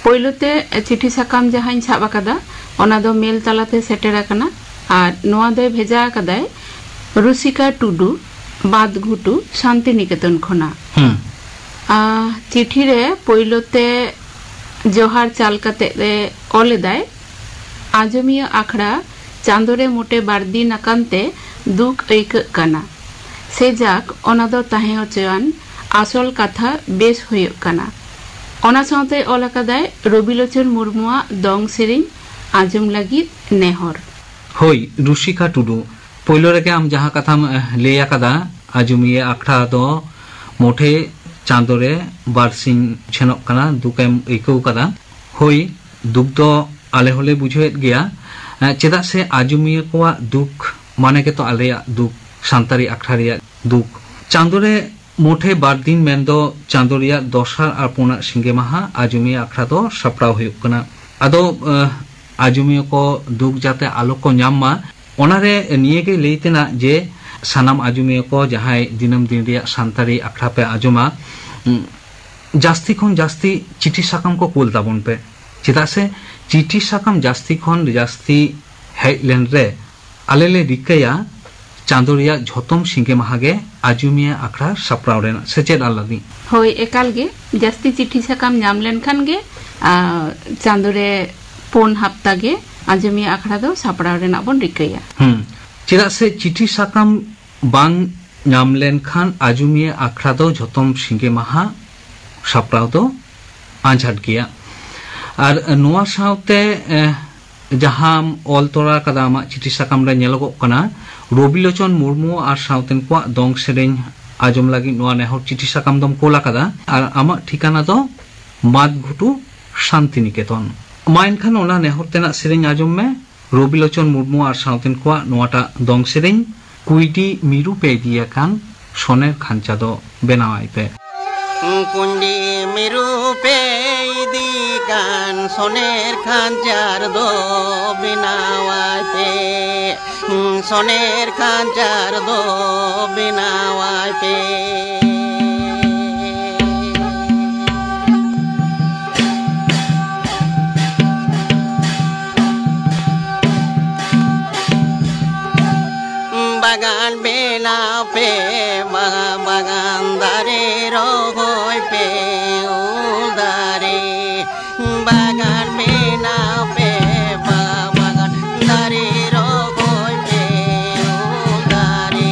ᱯᱳᱭᱞᱳ ᱛᱮ ᱪᱤᱴᱷᱤ ᱥᱟᱠᱟᱢ ᱡᱟᱦᱟᱸᱧ ᱥᱟᱵ ᱟᱠᱟᱫᱟ, ᱚᱱᱟ ᱫᱚ ᱢᱮᱞ ᱛᱟᱞᱟᱛᱮ ᱥᱮᱴᱮᱨ ᱟᱠᱟᱱᱟ᱾ ᱟᱨ ᱱᱚᱣᱟ ᱫᱚᱭ ᱵᱷᱮᱡᱟ ᱟᱠᱟᱫᱟᱭ ᱨᱩᱥᱤᱠᱟ ᱴᱩᱰᱩ, ᱵᱟᱸᱫᱷᱜᱷᱩᱴᱩ, ᱥᱟᱱᱛᱤᱱᱤᱠᱮᱛᱚᱱ ᱠᱷᱚᱱᱟᱜ᱾ ᱦᱩᱸ᱾ ᱟᱨ ᱪᱤᱴᱷᱤ ᱨᱮ ᱯᱳᱭᱞᱳ ᱛᱮ ᱡᱚᱦᱟᱨ ᱪᱟᱞ ᱠᱟᱛᱮ ᱨᱮ ᱚᱞ ᱮᱫᱟᱭ, ᱟᱸᱡᱚᱢᱤᱭᱟᱹ ᱟᱠᱷᱲᱟ ᱪᱟᱸᱫᱳ ᱨᱮ ᱢᱚᱴᱮ ᱵᱟᱨ ᱫᱤᱱ ᱟᱠᱟᱱ ᱛᱮ ᱫᱩᱠ ᱟᱹᱭᱠᱟᱹᱜ ᱠᱟᱱᱟ᱾ ᱥᱮ ᱡᱟᱠ, ᱚᱱᱟ ᱫᱚ ᱛᱟᱦᱮᱸ ᱦᱚᱪᱚᱣᱟᱱ, ᱟᱥᱚᱞ ᱠᱟᱛᱷᱟ ᱵᱮᱥ ᱦᱩᱭᱩᱜ ᱠᱟᱱᱟ᱾ ᱚᱱᱟ ᱥᱟᱶᱛᱮ ᱚᱞ ᱟᱠᱟᱫᱟᱭ ᱨᱚᱵᱤᱞᱳᱪᱚᱱ ᱢᱩᱨᱢᱩᱣᱟᱜ ᱫᱚᱝ ᱥᱮᱨᱮᱧ ᱟᱸᱡᱚᱢ ᱞᱟᱹᱜᱤᱫ ᱱᱮᱦᱚᱨ᱾ ᱦᱳᱭ, ᱨᱩᱥᱤᱠᱟ ᱴᱩᱰᱩ, ᱯᱳᱭᱞᱳ ᱨᱮᱜᱮ ᱟᱢ ᱡᱟᱦᱟᱸ ᱠᱟᱛᱷᱟᱢ, ᱮ, ᱞᱟᱹᱭ ᱟᱠᱟᱫᱟ, ᱟᱸᱡᱚᱢᱤᱭᱟᱹ ᱟᱠᱷᱲᱟ ᱫᱚ ᱢᱚᱴᱷᱮ ᱪᱟᱸᱫᱳ ᱨᱮ ᱵᱟᱨ ᱥᱤᱧ ᱩᱪᱷᱟᱹᱱᱚᱜ ᱠᱟᱱᱟ, ᱫᱩᱠᱮᱢ ᱟᱹᱭᱠᱟᱹᱣ ᱠᱟᱫᱟ᱾ ᱦᱳᱭ, ᱫᱩᱠ ᱫᱚ ᱟᱞᱮ ᱦᱚᱸᱞᱮ ᱵᱩᱡᱷᱟᱹᱣᱮᱫ ᱜᱮᱭᱟ, ᱮ, ᱪᱮᱫᱟᱜ ᱥᱮ ᱟᱸᱡᱚᱢᱤᱭᱟᱹ ᱠᱚᱣᱟᱜ ᱫᱩᱠ ᱢᱟᱱᱮ ᱜᱮᱛᱚ ᱟᱞᱮᱭᱟᱜ ᱫᱩᱠ, ᱥᱟᱱᱛᱟᱲᱤ ᱟᱠᱷᱲᱟ ᱨᱮᱭᱟᱜ ᱫᱩᱠ᱾ ᱪᱟᱸᱫᱳ ᱨᱮ ᱢᱩᱴᱷᱟᱹᱱ ᱵᱟᱨ ᱫᱤᱱ, ᱢᱮᱱᱫᱚ ᱪᱟᱸᱫᱳ ᱨᱮᱭᱟᱜ ᱫᱚᱥᱟᱨ ᱟᱨ ᱯᱩᱱᱟᱜ ᱥᱤᱸᱜᱮ ᱢᱟᱦᱟ ᱟᱡᱚᱢᱤᱭᱟᱹ ᱟᱠᱷᱲᱟ ᱫᱚ ᱥᱟᱯᱲᱟᱣ ᱦᱩᱭᱩᱜ ᱠᱟᱱᱟ᱾ ᱟᱫᱚ, ᱟᱸ, ᱟᱡᱚᱢᱤᱭᱟᱹ ᱠᱚ ᱫᱩᱠ ᱡᱟᱛᱮ ᱟᱞᱚ ᱠᱚ ᱧᱟᱢ ᱢᱟ, ᱚᱱᱟᱨᱮ ᱱᱤᱭᱟᱹᱜᱮ ᱞᱟᱹᱭ ᱛᱮᱱᱟᱜ ᱡᱮ ᱥᱟᱱᱟᱢ ᱟᱡᱚᱢᱤᱭᱟᱹ ᱠᱚ ᱡᱟᱦᱟᱸᱭ ᱫᱤᱱᱟᱹᱢ ᱫᱤᱱ ᱨᱮᱭᱟᱜ ᱥᱟᱱᱛᱟᱲᱤ ᱟᱠᱷᱲᱟ ᱯᱮ ᱟᱸᱡᱚᱢᱟ, ᱩᱸ, ᱡᱟᱹᱥᱛᱤ ᱠᱷᱚᱱ ᱡᱟᱹᱥᱛᱤ ᱪᱤᱴᱷᱤ ᱥᱟᱠᱟᱢ ᱠᱚ ᱠᱩᱞ ᱛᱟᱵᱚᱱ ᱯᱮ᱾ ᱪᱮᱫᱟᱜ ᱥᱮ ᱪᱤᱴᱷᱤ ᱥᱟᱠᱟᱢ ᱡᱟᱹᱥᱛᱤ ᱠᱷᱚᱱ ᱡᱟᱹᱥᱛᱤ ᱦᱮᱡ ᱞᱮᱱ ᱨᱮ ᱟᱞᱮ ᱞᱮ ᱨᱤᱠᱟᱹᱭᱟ ᱪᱟᱸᱫᱳ ᱨᱮᱭᱟᱜ ᱡᱷᱚᱛᱚᱢ ᱥᱤᱸᱜᱮ ᱢᱟᱦᱟ ᱜᱮ ᱟᱡᱚᱢᱤᱭᱟᱹ ᱟᱠᱷᱲᱟ ᱥᱟᱯᱲᱟᱣ ᱨᱮᱱᱟᱜ᱾ ᱥᱮ ᱪᱮᱫ ᱟᱞᱞᱟᱫᱤ? ᱦᱳᱭ, ᱮᱠᱟᱞ ᱜᱮ᱾ ᱡᱟᱹᱥᱛᱤ ᱪᱤᱴᱷᱤ ᱥᱟᱠᱟᱢ ᱧᱟᱢ ᱞᱮᱱᱠᱷᱟᱱ ᱜᱮ, ᱟ, ᱪᱟᱸᱫᱳ ᱨᱮ ᱯᱩᱱ ᱦᱟᱯᱛᱟ ᱜᱮ ᱟᱡᱚᱢᱤᱭᱟᱹ ᱟᱠᱷᱲᱟ ᱫᱚ ᱥᱟᱯᱲᱟᱣ ᱨᱮᱱᱟᱜ ᱵᱚᱱ ᱨᱤᱠᱟᱹᱭᱟ᱾ ᱦᱩᱸ᱾ ᱪᱮᱫᱟᱜ ᱥᱮ ᱪᱤᱴᱷᱤ ᱥᱟᱠᱟᱢ ᱵᱟᱝ ᱧᱟᱢ ᱞᱮᱱᱠᱷᱟᱱ ᱟᱡᱚᱢᱤᱭᱟᱹ ᱟᱠᱷᱲᱟ ᱫᱚ ᱡᱷᱚᱛᱚᱢ ᱥᱤᱸᱜᱮ ᱢᱟᱦᱟ ᱥᱟᱯᱲᱟᱣ ᱫᱚ ᱟᱸᱡᱷᱟᱴ ᱜᱮᱭᱟ᱾ ᱟᱨ ᱱᱚᱣᱟ ᱥᱟᱶᱛᱮ, ᱮ, ᱡᱟᱦᱟᱸᱢ ᱚᱞ ᱛᱚᱨᱟ ᱠᱟᱫᱟ ᱟᱢᱟᱜ ᱪᱤᱴᱷᱤ ᱥᱟᱠᱟᱢ ᱨᱮ, ᱧᱮᱞᱚᱜᱚᱜ ᱠᱟᱱᱟ ᱨᱚᱵᱤᱞᱳᱪᱚᱱ ᱢᱩᱨᱢᱩ ᱟᱨ ᱥᱟᱶᱛᱮᱱ ᱠᱚᱣᱟᱜ ᱫᱚᱝ ᱥᱮᱨᱮᱧ ᱟᱸᱡᱚᱢ ᱞᱟᱹᱜᱤᱫ ᱱᱚᱣᱟ ᱱᱮᱦᱚᱨ ᱪᱤᱴᱷᱤ ᱥᱟᱠᱟᱢ ᱫᱚᱢ ᱠᱳᱞ ᱟᱠᱟᱫᱟ᱾ ᱟᱨ ᱟᱢᱟᱜ ᱴᱷᱤᱠᱟᱱᱟ ᱫᱚ ᱢᱟᱫᱜᱷᱩᱴᱩ ᱥᱟᱱᱛᱤᱱᱤᱠᱮᱛᱚᱱ᱾ ᱢᱟ ᱮᱱᱠᱷᱟᱱ ᱚᱱᱟ ᱱᱮᱦᱚᱨ ᱛᱮᱱᱟᱜ ᱥᱮᱨᱮᱧ ᱟᱸᱡᱚᱢ ᱢᱮ, ᱨᱚᱵᱤᱞᱳᱪᱚᱱ ᱢᱩᱨᱢᱩ ᱟᱨ ᱥᱟᱶᱛᱮᱱ ᱠᱚᱣᱟᱜ ᱱᱚᱣᱟᱴᱟᱜ ᱫᱚᱝ ᱥᱮᱨᱮᱧ, ᱠᱩᱸᱭᱰᱤ ᱢᱤᱨᱩ ᱯᱮ ᱤᱫᱤᱭᱟᱠᱟᱱ ᱥᱚᱱᱮᱨ ᱠᱷᱟᱧᱪᱟ ᱫᱚ ᱵᱮᱱᱟᱣᱟᱭ ᱯᱮ᱾ ᱠᱩᱸᱭᱰᱤ ᱢᱤᱨᱩ ᱯᱮ ᱤᱫᱤ ᱠᱟᱱ ᱥᱚᱱᱮᱨ ᱠᱷᱟᱧᱪᱟ ᱫᱚ ᱵᱮᱱᱟᱣᱟᱭ ᱯᱮ᱾ ᱥᱚᱱᱮᱨ ᱠᱷᱟᱧᱪᱟ ᱫᱚ ᱵᱮᱱᱟᱣᱟᱭ ᱯᱮ᱾ ᱵᱟᱜᱟᱱ ᱵᱮᱱᱟᱣ ᱯᱮ, ᱵᱟᱜᱟᱱ, ᱵᱟᱜᱟᱱ ᱫᱟᱨᱮ ᱨᱚᱦᱚᱭ ᱯᱮ, ᱩᱞ ᱫᱟᱨᱮ᱾ ᱵᱟᱜᱟᱱ ᱵᱮᱱᱟᱣ ᱯᱮ, ᱵᱟᱜᱟᱱ ᱫᱟᱨᱮ ᱨᱚᱦᱚᱭ ᱯᱮ, ᱩᱞ ᱫᱟᱨᱮ᱾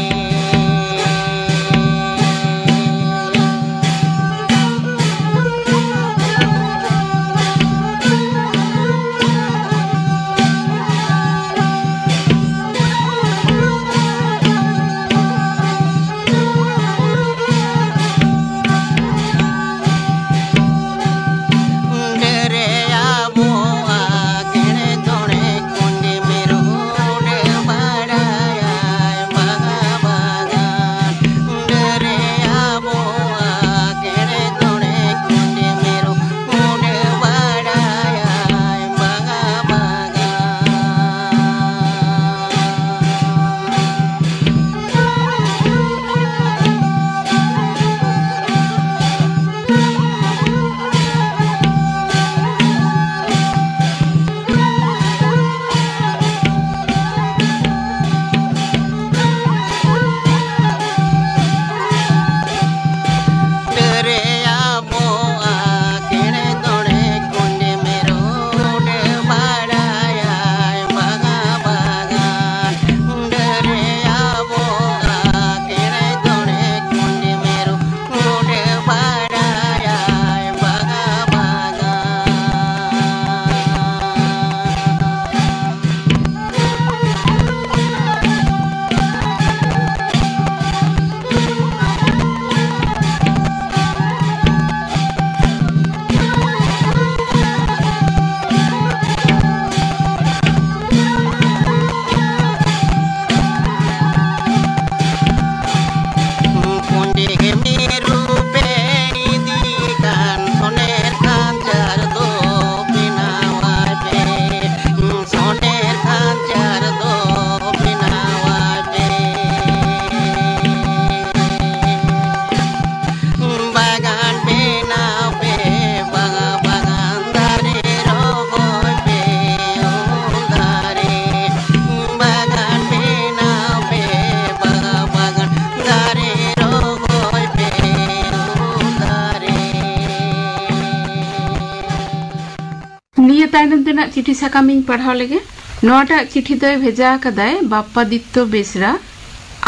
ᱨᱮᱱᱟᱜ ᱪᱤᱴᱷᱤ ᱥᱟᱠᱟᱢ ᱤᱧ ᱯᱟᱲᱦᱟᱣ ᱞᱮᱜᱮ᱾ ᱱᱚᱣᱟᱴᱟᱜ ᱪᱤᱴᱷᱤ ᱫᱚᱭ ᱵᱷᱮᱡᱟ ᱟᱠᱟᱫᱟᱭ ᱵᱟᱯᱯᱟᱫᱤᱛᱛᱚ ᱵᱮᱥᱨᱟ,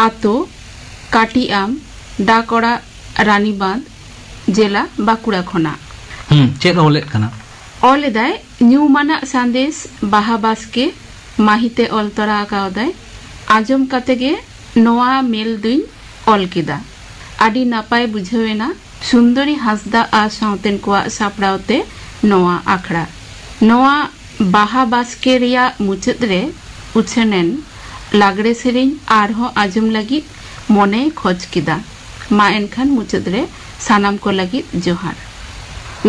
ᱟᱛᱳ ᱠᱟᱴᱤᱭᱟᱢ, ᱰᱟᱠ ᱚᱲᱟᱜ ᱨᱟᱱᱤᱵᱟᱸᱫᱷ, ᱡᱮᱞᱟ ᱵᱟᱸᱠᱩᱲᱟ ᱠᱷᱚᱱᱟᱜ᱾ ᱦᱩᱸ, ᱪᱮᱫ ᱚᱞᱮᱫ ᱠᱟᱱᱟ? ᱚᱞ ᱮᱫᱟᱭ, ᱧᱩᱢᱟᱱᱟᱜ ᱥᱟᱸᱫᱮᱥ ᱵᱟᱦᱟ ᱵᱟᱥᱠᱮ ᱢᱟᱹᱦᱤᱛᱮ ᱚᱞ ᱛᱚᱨᱟ ᱟᱠᱟᱣᱫᱟᱭ᱾ ᱟᱸᱡᱚᱢ ᱠᱟᱛᱮ ᱜᱮ ᱱᱚᱣᱟ ᱢᱮᱞ ᱫᱩᱧ ᱚᱞ ᱠᱮᱫᱟ᱾ ᱟᱹᱰᱤ ᱱᱟᱯᱟᱭ ᱵᱩᱡᱷᱟᱹᱣ ᱮᱱᱟ ᱥᱩᱱᱫᱚᱨᱤ ᱦᱟᱸᱥᱫᱟ ᱟᱨ ᱥᱟᱶᱛᱮᱱ ᱠᱚᱣᱟᱜ ᱥᱟᱯᱲᱟᱣ ᱛᱮ ᱱᱚᱣᱟ ᱟᱠᱷᱲᱟ᱾ ᱱᱚᱣᱟ ᱵᱟᱦᱟ ᱵᱟᱥᱠᱮ ᱨᱮᱭᱟᱜ ᱢᱩᱪᱟᱹᱫ ᱨᱮ ᱩᱪᱷᱟᱹᱱ ᱮᱱ ᱞᱟᱜᱽᱲᱮ ᱥᱮᱨᱮᱧ ᱟᱨᱦᱚᱸ ᱟᱸᱡᱚᱢ ᱞᱟᱹᱜᱤᱫ ᱢᱚᱱᱮᱭ ᱠᱷᱚᱡᱽ ᱠᱮᱫᱟ᱾ ᱢᱟ ᱮᱱᱠᱷᱟᱱ ᱢᱩᱪᱟᱹᱫ ᱨᱮ ᱥᱟᱱᱟᱢ ᱠᱚ ᱞᱟᱹᱜᱤᱫ ᱡᱚᱦᱟᱨ᱾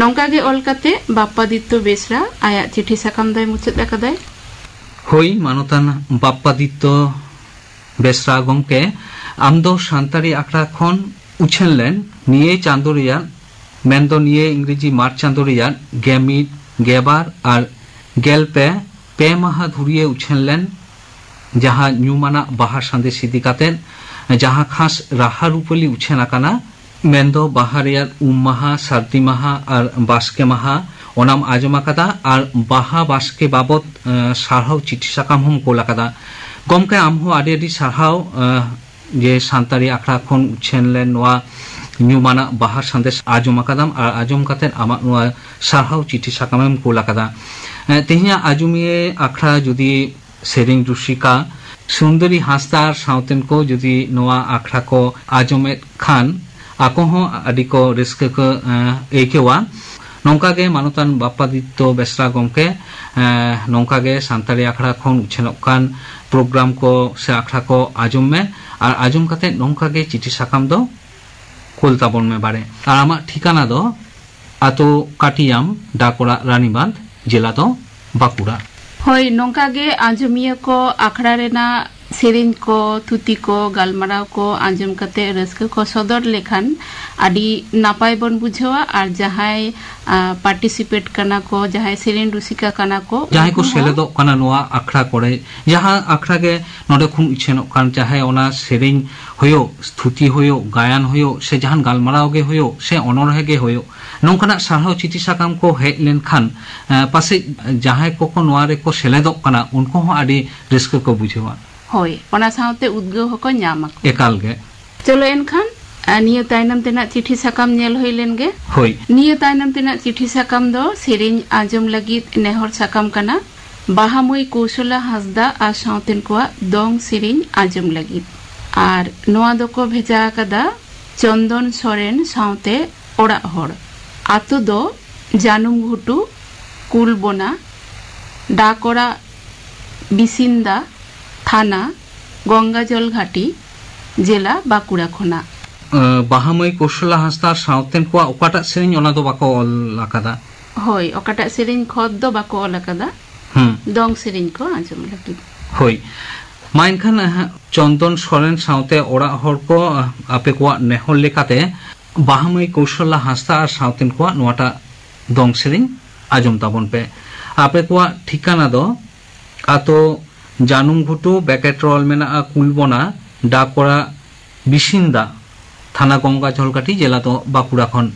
ᱱᱚᱝᱠᱟ ᱜᱮ ᱚᱞ ᱠᱟᱛᱮ ᱵᱟᱯᱯᱟᱫᱤᱛᱛᱚ ᱵᱮᱥᱨᱟ ᱟᱭᱟᱜ ᱪᱤᱴᱷᱤ ᱥᱟᱠᱟᱢ ᱫᱚᱭ ᱢᱩᱪᱟᱹᱫ ᱟᱠᱟᱫᱟᱭ᱾ ᱦᱳᱭ, ᱢᱟᱱᱚᱛᱟᱱ ᱵᱟᱯᱯᱟᱫᱤᱛᱛᱚ ᱵᱮᱥᱨᱟ ᱜᱚᱢᱠᱮ, ᱟᱢ ᱫᱚ ᱥᱟᱱᱛᱟᱲᱤ ᱟᱠᱷᱲᱟ ᱠᱷᱚᱱ ᱩᱪᱷᱟᱹᱱ ᱞᱮᱱ ᱱᱤᱭᱟᱹ ᱪᱟᱸᱫᱳ ᱨᱮᱭᱟᱜ, ᱢᱮᱱᱫᱚ ᱱᱤᱭᱟᱹ ᱤᱝᱨᱮᱡᱤ ᱢᱟᱨᱪ ᱪᱟᱸᱫᱳ ᱨᱮᱭᱟᱜ ᱜᱮᱞ ᱢᱤᱫ, ᱜᱮᱞ ᱵᱟᱨ ᱟᱨ ᱜᱮᱞ ᱯᱮ, ᱯᱮ ᱢᱟᱦᱟ ᱫᱷᱩᱨᱤᱭᱟᱹ ᱩᱪᱷᱟᱹᱱ ᱞᱮᱱ ᱡᱟᱦᱟᱸ ᱧᱩᱢᱟᱱᱟᱜ ᱵᱟᱦᱟ ᱥᱟᱸᱫᱮᱥ ᱤᱫᱤ ᱠᱟᱛᱮᱫ, ᱡᱟᱦᱟᱸ ᱠᱷᱟᱥ ᱨᱟᱦᱟ ᱨᱩᱯᱟᱹᱞᱤ ᱩᱪᱷᱟᱹᱱ ᱟᱠᱟᱱᱟ, ᱢᱮᱱᱫᱚ ᱵᱟᱦᱟ ᱨᱮᱭᱟᱜ ᱩᱢ ᱢᱟᱦᱟ, ᱥᱟᱹᱨᱫᱤ ᱢᱟᱦᱟ ᱟᱨ ᱵᱟᱥᱠᱮ ᱢᱟᱦᱟ, ᱚᱱᱟᱢ ᱟᱸᱡᱚᱢ ᱟᱠᱟᱫᱟ ᱟᱨ ᱵᱟᱦᱟ ᱵᱟᱥᱠᱮ ᱵᱟᱵᱚᱛ, ᱮ, ᱥᱟᱨᱦᱟᱣ ᱪᱤᱴᱷᱤ ᱥᱟᱠᱟᱢ ᱦᱚᱸᱢ ᱠᱳᱞ ᱟᱠᱟᱫᱟ᱾ ᱜᱚᱢᱠᱮ, ᱟᱢ ᱦᱚᱸ ᱟᱹᱰᱤ ᱟᱹᱰᱤ ᱥᱟᱨᱦᱟᱣ, ᱮ, ᱡᱮ ᱥᱟᱱᱛᱟᱲᱤ ᱟᱠᱷᱲᱟ ᱠᱷᱚᱱ ᱩᱪᱷᱟᱹᱱ ᱞᱮᱱ ᱱᱚᱣᱟ ᱧᱩᱢᱟᱱᱟᱜ ᱵᱟᱦᱟ ᱥᱟᱸᱫᱮᱥ ᱟᱸᱡᱚᱢ ᱟᱠᱟᱫᱟᱢ ᱟᱨ ᱟᱸᱡᱚᱢ ᱠᱟᱛᱮᱫ ᱟᱢᱟᱜ ᱱᱚᱣᱟ ᱥᱟᱨᱦᱟᱣ ᱪᱤᱴᱷᱤ ᱥᱟᱠᱟᱢᱮᱢ ᱠᱳᱞ ᱟᱠᱟᱫᱟ᱾ ᱮ, ᱛᱮᱦᱮᱧᱟᱜ ᱟᱸᱡᱚᱢᱤᱭᱟᱹ ᱟᱠᱷᱲᱟ ᱡᱩᱫᱤ ᱥᱮᱨᱮᱧ ᱨᱩᱥᱤᱠᱟ ᱥᱩᱱᱫᱚᱨᱤ ᱦᱟᱸᱥᱫᱟ ᱟᱨ ᱥᱟᱶᱛᱮᱱ ᱠᱚ ᱡᱩᱫᱤ ᱱᱚᱣᱟ ᱟᱠᱷᱲᱟ ᱠᱚ ᱟᱸᱡᱚᱢᱮᱫ ᱠᱷᱟᱱ, ᱟᱠᱚ ᱦᱚᱸ ᱟᱹᱰᱤ ᱠᱚ ᱨᱟᱹᱥᱠᱟᱹ ᱠᱚ, ᱮᱸ, ᱟᱹᱭᱠᱟᱹᱣᱟ᱾ ᱱᱚᱝᱠᱟ ᱜᱮ ᱢᱟᱱᱚᱛᱟᱱ ᱵᱟᱯᱯᱟᱫᱤᱛᱛᱚ ᱵᱮᱥᱨᱟ ᱜᱚᱢᱠᱮ, ᱮᱸ, ᱱᱚᱝᱠᱟ ᱜᱮ ᱥᱟᱱᱛᱟᱲᱤ ᱟᱠᱷᱲᱟ ᱠᱷᱚᱱ ᱩᱪᱷᱟᱹᱱᱚᱜ ᱠᱟᱱ ᱯᱨᱳᱜᱨᱟᱢ ᱠᱚ ᱥᱮ ᱟᱠᱷᱲᱟ ᱠᱚ ᱟᱸᱡᱚᱢ ᱢᱮ᱾ ᱟᱨ ᱟᱸᱡᱚᱢ ᱠᱟᱛᱮ ᱱᱚᱝᱠᱟ ᱜᱮ ᱪᱤᱴᱷᱤ ᱥᱟᱠᱟᱢ ᱫᱚ ᱠᱳᱞ ᱛᱟᱵᱚᱱ ᱢᱮ ᱵᱟᱲᱮ᱾ ᱟᱨ ᱟᱢᱟᱜ ᱴᱷᱤᱠᱟᱱᱟ ᱫᱚ ᱟᱛᱳ ᱠᱟᱴᱤᱭᱟᱢ, ᱰᱟᱠ ᱚᱲᱟᱜ ᱨᱟᱱᱤᱵᱟᱸᱫᱷ, ᱡᱮᱞᱟ ᱫᱚ ᱵᱟᱸᱠᱩᱲᱟ᱾ ᱦᱳᱭ, ᱱᱚᱝᱠᱟ ᱜᱮ ᱟᱸᱡᱚᱢᱤᱭᱟᱹ ᱠᱚ ᱟᱠᱷᱲᱟ ᱨᱮᱱᱟᱜ ᱥᱮᱨᱮᱧ ᱠᱚ, ᱛᱷᱩᱛᱤ ᱠᱚ, ᱜᱟᱞᱢᱟᱨᱟᱣ ᱠᱚ ᱟᱸᱡᱚᱢ ᱠᱟᱛᱮ ᱨᱟᱹᱥᱠᱟᱹ ᱠᱚ ᱥᱚᱫᱚᱨ ᱞᱮᱠᱷᱟᱱ ᱟᱹᱰᱤ ᱱᱟᱯᱟᱭ ᱵᱚᱱ ᱵᱩᱡᱷᱟᱹᱣᱟ᱾ ᱟᱨ ᱡᱟᱦᱟᱸᱭ ᱯᱟᱨᱴᱤᱥᱤᱯᱮᱴ ᱠᱟᱱᱟ ᱠᱚ, ᱡᱟᱦᱟᱸᱭ ᱥᱮᱨᱮᱧ ᱨᱩᱥᱤᱠᱟ ᱠᱟᱱᱟ ᱠᱚ, ᱡᱟᱦᱟᱸᱭ ᱠᱚ ᱩᱱᱠᱩ ᱦᱚᱸ ᱥᱮᱞᱮᱫᱚᱜ ᱠᱟᱱᱟ ᱱᱚᱣᱟ ᱟᱠᱷᱲᱟ ᱠᱚᱨᱮ, ᱡᱟᱦᱟᱸ ᱟᱠᱷᱲᱟ ᱜᱮ ᱱᱚᱰᱮ ᱠᱷᱚᱱ ᱩᱪᱷᱟᱹᱱᱚᱜ ᱠᱟᱱ, ᱪᱟᱦᱮ ᱚᱱᱟ ᱥᱮᱨᱮᱧ ᱦᱩᱭᱩᱜ, ᱛᱷᱩᱛᱤ ᱦᱩᱭᱩᱜ, ᱜᱟᱭᱟᱱ ᱦᱩᱭᱩᱜ, ᱥᱮ ᱡᱟᱦᱟᱱ ᱜᱟᱞᱢᱟᱨᱟᱣ ᱜᱮ ᱦᱩᱭᱩᱜ, ᱥᱮ ᱚᱱᱚᱬᱦᱮ ᱜᱮ ᱦᱩᱭᱩᱜ, ᱱᱚᱝᱠᱟᱱᱟᱜ ᱥᱟᱨᱦᱟᱣ ᱪᱤᱴᱷᱤ ᱥᱟᱠᱟᱢ ᱠᱚ ᱦᱮᱡ ᱞᱮᱱᱠᱷᱟᱱ, ᱮ, ᱯᱟᱥᱮᱡ ᱡᱟᱦᱟᱸᱭ ᱠᱚᱠᱚ ᱱᱚᱣᱟ ᱨᱮᱠᱚ ᱥᱮᱞᱮᱫᱚᱜ ᱠᱟᱱᱟ, ᱩᱱᱠᱩ ᱦᱚᱸ ᱟᱹᱰᱤ ᱨᱟᱹᱥᱠᱟᱹ ᱠᱚ ᱵᱩᱡᱷᱟᱹᱣᱟ᱾ ᱦᱳᱭ, ᱚᱱᱟ ᱥᱟᱶᱛᱮ ᱩᱫᱽᱜᱟᱹᱣ ᱦᱚᱸᱠᱚ ᱧᱟᱢ ᱟᱠᱚ᱾ ᱮᱠᱟᱞ ᱜᱮ᱾ ᱪᱚᱞᱚ ᱮᱱᱠᱷᱟᱱ, ᱟ, ᱱᱤᱭᱟᱹ ᱛᱟᱭᱱᱚᱢ ᱛᱮᱱᱟᱜ ᱪᱤᱴᱷᱤ ᱥᱟᱠᱟᱢ ᱧᱮᱞ ᱦᱩᱭ ᱞᱮᱱ ᱜᱮ᱾ ᱦᱳᱭ᱾ ᱱᱤᱭᱟᱹ ᱛᱟᱭᱱᱚᱢ ᱛᱮᱱᱟᱜ ᱪᱤᱴᱷᱤ ᱥᱟᱠᱟᱢ ᱫᱚ ᱥᱮᱨᱮᱧ ᱟᱸᱡᱚᱢ ᱞᱟᱹᱜᱤᱫ ᱱᱮᱦᱚᱨ ᱥᱟᱠᱟᱢ ᱠᱟᱱᱟ, ᱵᱟᱦᱟ ᱢᱟᱹᱭ ᱠᱳᱥᱚᱞᱟ ᱦᱟᱸᱥᱫᱟ ᱟᱨ ᱥᱟᱶᱛᱮᱱ ᱠᱚᱣᱟᱜ ᱫᱚᱝ ᱥᱮᱨᱮᱧ ᱟᱸᱡᱚᱢ ᱞᱟᱹᱜᱤᱫ᱾ ᱟᱨ ᱱᱚᱣᱟ ᱫᱚᱠᱚ ᱵᱷᱮᱡᱟ ᱟᱠᱟᱫᱟ ᱪᱚᱱᱫᱚᱱ ᱥᱚᱨᱮᱱ ᱥᱟᱶᱛᱮ ᱚᱲᱟᱜ ᱦᱚᱲ᱾ ᱟᱛᱳ ᱫᱚ ᱡᱟᱹᱱᱩᱢ ᱜᱷᱩᱴᱩ, ᱠᱩᱞᱵᱚᱱᱟ, ᱰᱟᱠᱚᱲᱟ ᱵᱤᱥᱤᱱᱫᱟ, ᱛᱷᱟᱱᱟ ᱜᱚᱝᱜᱟᱡᱚᱞ ᱜᱷᱟᱴᱤ, ᱡᱮᱞᱟ ᱵᱟᱸᱠᱩᱲᱟ ᱠᱷᱚᱱᱟᱜ᱾ ᱟᱸ, ᱵᱟᱦᱟ ᱢᱟᱹᱭ ᱠᱳᱥᱚᱞᱟ ᱦᱟᱸᱥᱫᱟ ᱥᱟᱶᱛᱮᱱ ᱠᱚᱣᱟᱜ ᱚᱠᱟᱴᱟᱜ ᱥᱮᱨᱮᱧ, ᱚᱱᱟ ᱫᱚ ᱵᱟᱠᱚ ᱚᱞ ᱟᱠᱟᱫᱟ? ᱦᱳᱭ, ᱚᱠᱟᱴᱟᱜ ᱥᱮᱨᱮᱧ ᱠᱷᱚᱛ ᱫᱚ ᱵᱟᱠᱚ ᱚᱞ ᱟᱠᱟᱫᱟ᱾ ᱦᱩᱸ᱾ ᱫᱚᱝ ᱥᱮᱨᱮᱧ ᱠᱚ ᱟᱸᱡᱚᱢ ᱞᱟᱹᱜᱤᱫ᱾ ᱦᱳᱭ᱾ ᱢᱟ ᱮᱱᱠᱷᱟᱱ, ᱟᱸ, ᱪᱚᱱᱫᱚᱱ ᱥᱚᱨᱮᱱ ᱥᱟᱶᱛᱮ ᱚᱲᱟᱜ ᱦᱚᱲ ᱠᱚ, ᱟᱸ, ᱟᱯᱮ ᱠᱚᱣᱟᱜ ᱱᱮᱦᱚᱨ ᱞᱮᱠᱟᱛᱮ ᱵᱟᱦᱟ ᱢᱟᱹᱭ ᱠᱳᱥᱚᱞᱟ ᱦᱟᱸᱥᱫᱟ ᱟᱨ ᱥᱟᱶᱛᱮᱱ ᱠᱚᱣᱟᱜ ᱱᱚᱣᱟᱴᱟᱜ ᱫᱚᱝ ᱥᱮᱨᱮᱧ ᱟᱸᱡᱚᱢ ᱛᱟᱵᱚᱱ ᱯᱮ᱾ ᱟᱯᱮ ᱠᱚᱣᱟᱜ ᱴᱷᱤᱠᱟᱱᱟ ᱫᱚ ᱟᱛᱳ ᱡᱟᱹᱱᱩᱢ ᱜᱷᱩᱴᱩ, ᱵᱮᱠᱮᱴ ᱨᱚᱞ ᱢᱮᱱᱟᱜᱼᱟ ᱠᱩᱞᱵᱚᱱᱟ, ᱰᱟᱠᱚᱲᱟ ᱵᱤᱥᱤᱱᱫᱟ, ᱛᱷᱟᱱᱟ ᱜᱚᱝᱜᱟᱡᱷᱚᱞᱜᱷᱟᱴᱤ, ᱡᱮᱞᱟ ᱫᱚ ᱵᱟᱸᱠᱩᱲᱟ ᱠᱷᱚᱱ᱾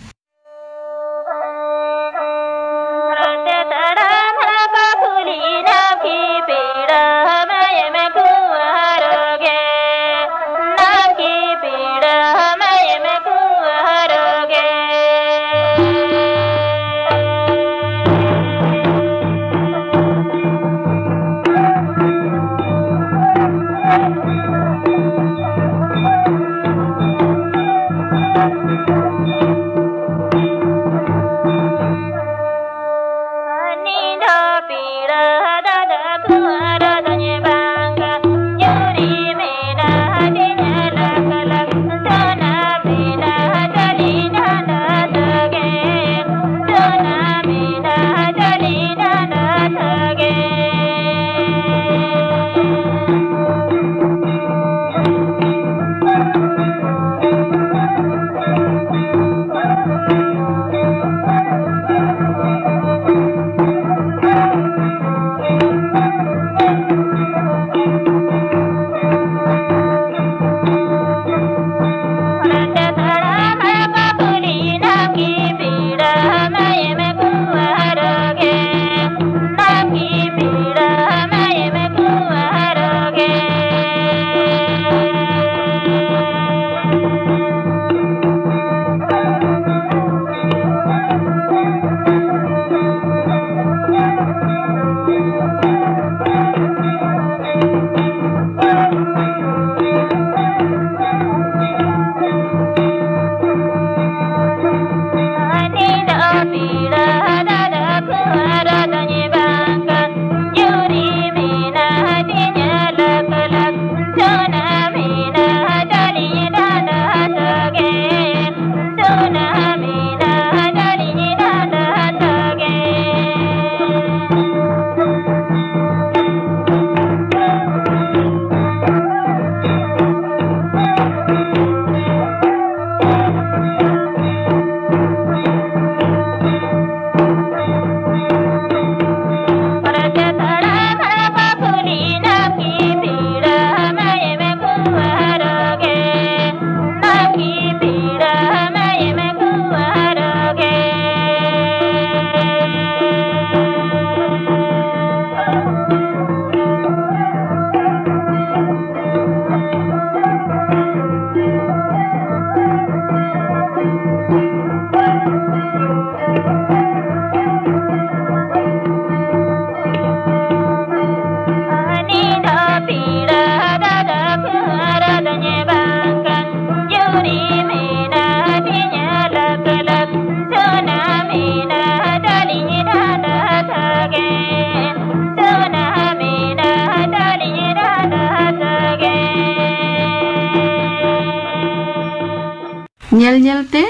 ᱧᱮᱞᱛᱮ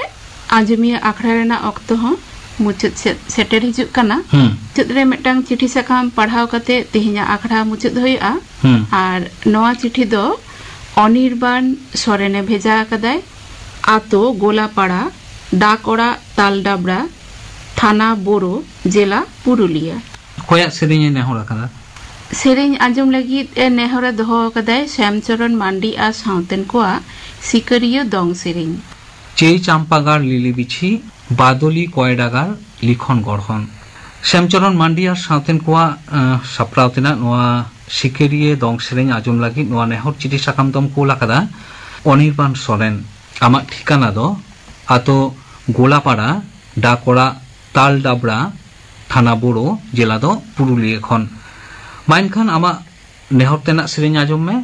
ᱟᱸᱡᱚᱢᱤᱭᱟᱹ ᱟᱠᱷᱲᱟ ᱨᱮᱱᱟᱜ ᱚᱠᱛᱚ ᱦᱚᱸ ᱢᱩᱪᱟᱹᱫ ᱥᱮᱫ ᱥᱮᱴᱮᱨ ᱦᱤᱡᱩᱜ ᱠᱟᱱᱟ᱾ ᱦᱩᱸ᱾ ᱢᱩᱪᱟᱹᱫ ᱨᱮ ᱢᱤᱫᱴᱟᱝ ᱪᱤᱴᱷᱤ ᱥᱟᱠᱟᱢ ᱯᱟᱲᱦᱟᱣ ᱠᱟᱛᱮ ᱛᱮᱦᱮᱧᱟᱜ ᱟᱠᱷᱲᱟ ᱢᱩᱪᱟᱹᱫ ᱦᱩᱭᱩᱜᱼᱟ᱾ ᱦᱩᱸ᱾ ᱟᱨ ᱱᱚᱣᱟ ᱪᱤᱴᱷᱤ ᱫᱚ ᱚᱱᱤᱨᱵᱟᱱ ᱥᱚᱨᱮᱱᱮ ᱵᱷᱮᱡᱟ ᱟᱠᱟᱫᱟᱭ᱾ ᱟᱛᱳ ᱜᱳᱞᱟᱯᱟᱲᱟ, ᱰᱟᱠ ᱚᱲᱟᱜ ᱛᱟᱞᱰᱟᱵᱲᱟ, ᱛᱷᱟᱱᱟ ᱵᱳᱨᱳ, ᱡᱮᱞᱟ ᱯᱩᱨᱩᱞᱤᱭᱟᱹ᱾ ᱚᱠᱚᱭᱟᱜ ᱥᱮᱨᱮᱧ ᱮ ᱱᱮᱦᱚᱨ ᱟᱠᱟᱫᱟ? ᱥᱮᱨᱮᱧ ᱟᱸᱡᱚᱢ ᱞᱟᱹᱜᱤᱫ ᱮ ᱱᱮᱦᱚᱨ ᱮ ᱫᱚᱦᱚ ᱟᱠᱟᱫᱟᱭ ᱥᱭᱟᱢᱪᱚᱨᱚᱱ ᱢᱟᱱᱰᱤ ᱟᱨ ᱥᱟᱶᱛᱮᱱ ᱠᱚᱣᱟᱜ ᱥᱤᱠᱟᱹᱨᱤᱭᱟᱹ ᱫᱚᱝ ᱥᱮᱨᱮᱧ᱾ ᱪᱟᱹᱭ ᱪᱟᱢᱯᱟᱜᱟᱲ ᱞᱤᱞᱤ ᱵᱤᱪᱷᱤ, ᱵᱟᱫᱚᱞᱤ ᱠᱚᱭᱰᱟᱜᱟᱲ ᱞᱤᱠᱷᱚᱱ ᱜᱚᱲᱦᱚᱱ᱾ ᱥᱭᱟᱢᱪᱚᱨᱚᱱ ᱢᱟᱱᱰᱤ ᱟᱨ ᱥᱟᱶᱛᱮᱱ ᱠᱚᱣᱟᱜ, ᱟᱸ, ᱥᱟᱯᱲᱟᱣ ᱛᱮᱱᱟᱜ ᱱᱚᱣᱟ ᱥᱤᱠᱟᱹᱨᱤᱭᱟᱹ ᱫᱚᱝ ᱥᱮᱨᱮᱧ ᱟᱸᱡᱚᱢ ᱞᱟᱹᱜᱤᱫ ᱱᱚᱣᱟ ᱱᱮᱦᱚᱨ ᱪᱤᱴᱷᱤ ᱥᱟᱠᱟᱢ ᱫᱚᱢ ᱠᱩᱞ ᱟᱠᱟᱫᱟ ᱚᱱᱤᱨᱵᱟᱱ ᱥᱚᱨᱮᱱ᱾ ᱟᱢᱟᱜ ᱴᱷᱤᱠᱟᱱᱟ ᱫᱚ ᱟᱛᱳ ᱜᱳᱞᱟᱯᱟᱲᱟ, ᱰᱟᱠ ᱚᱲᱟᱜ ᱛᱟᱞᱰᱟᱵᱲᱟ, ᱛᱷᱟᱱᱟ ᱵᱳᱲᱳ, ᱡᱮᱞᱟ ᱫᱚ ᱯᱩᱨᱩᱞᱤᱭᱟᱹ ᱠᱷᱚᱱ᱾ ᱢᱟ ᱮᱱᱠᱷᱟᱱ ᱟᱢᱟᱜ ᱱᱮᱦᱚᱨ ᱛᱮᱱᱟᱜ ᱥᱮᱨᱮᱧ ᱟᱸᱡᱚᱢ ᱢᱮ,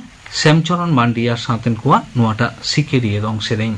ᱥᱮᱢᱪᱚᱨᱚᱱ ᱢᱟᱱᱰᱤ ᱟᱨ ᱥᱟᱶᱛᱮᱱ ᱠᱚᱣᱟᱜ ᱱᱚᱣᱟᱴᱟᱜ ᱥᱤᱠᱟᱹᱨᱤᱭᱟᱹ ᱫᱚᱝ ᱥᱮᱨᱮᱧ᱾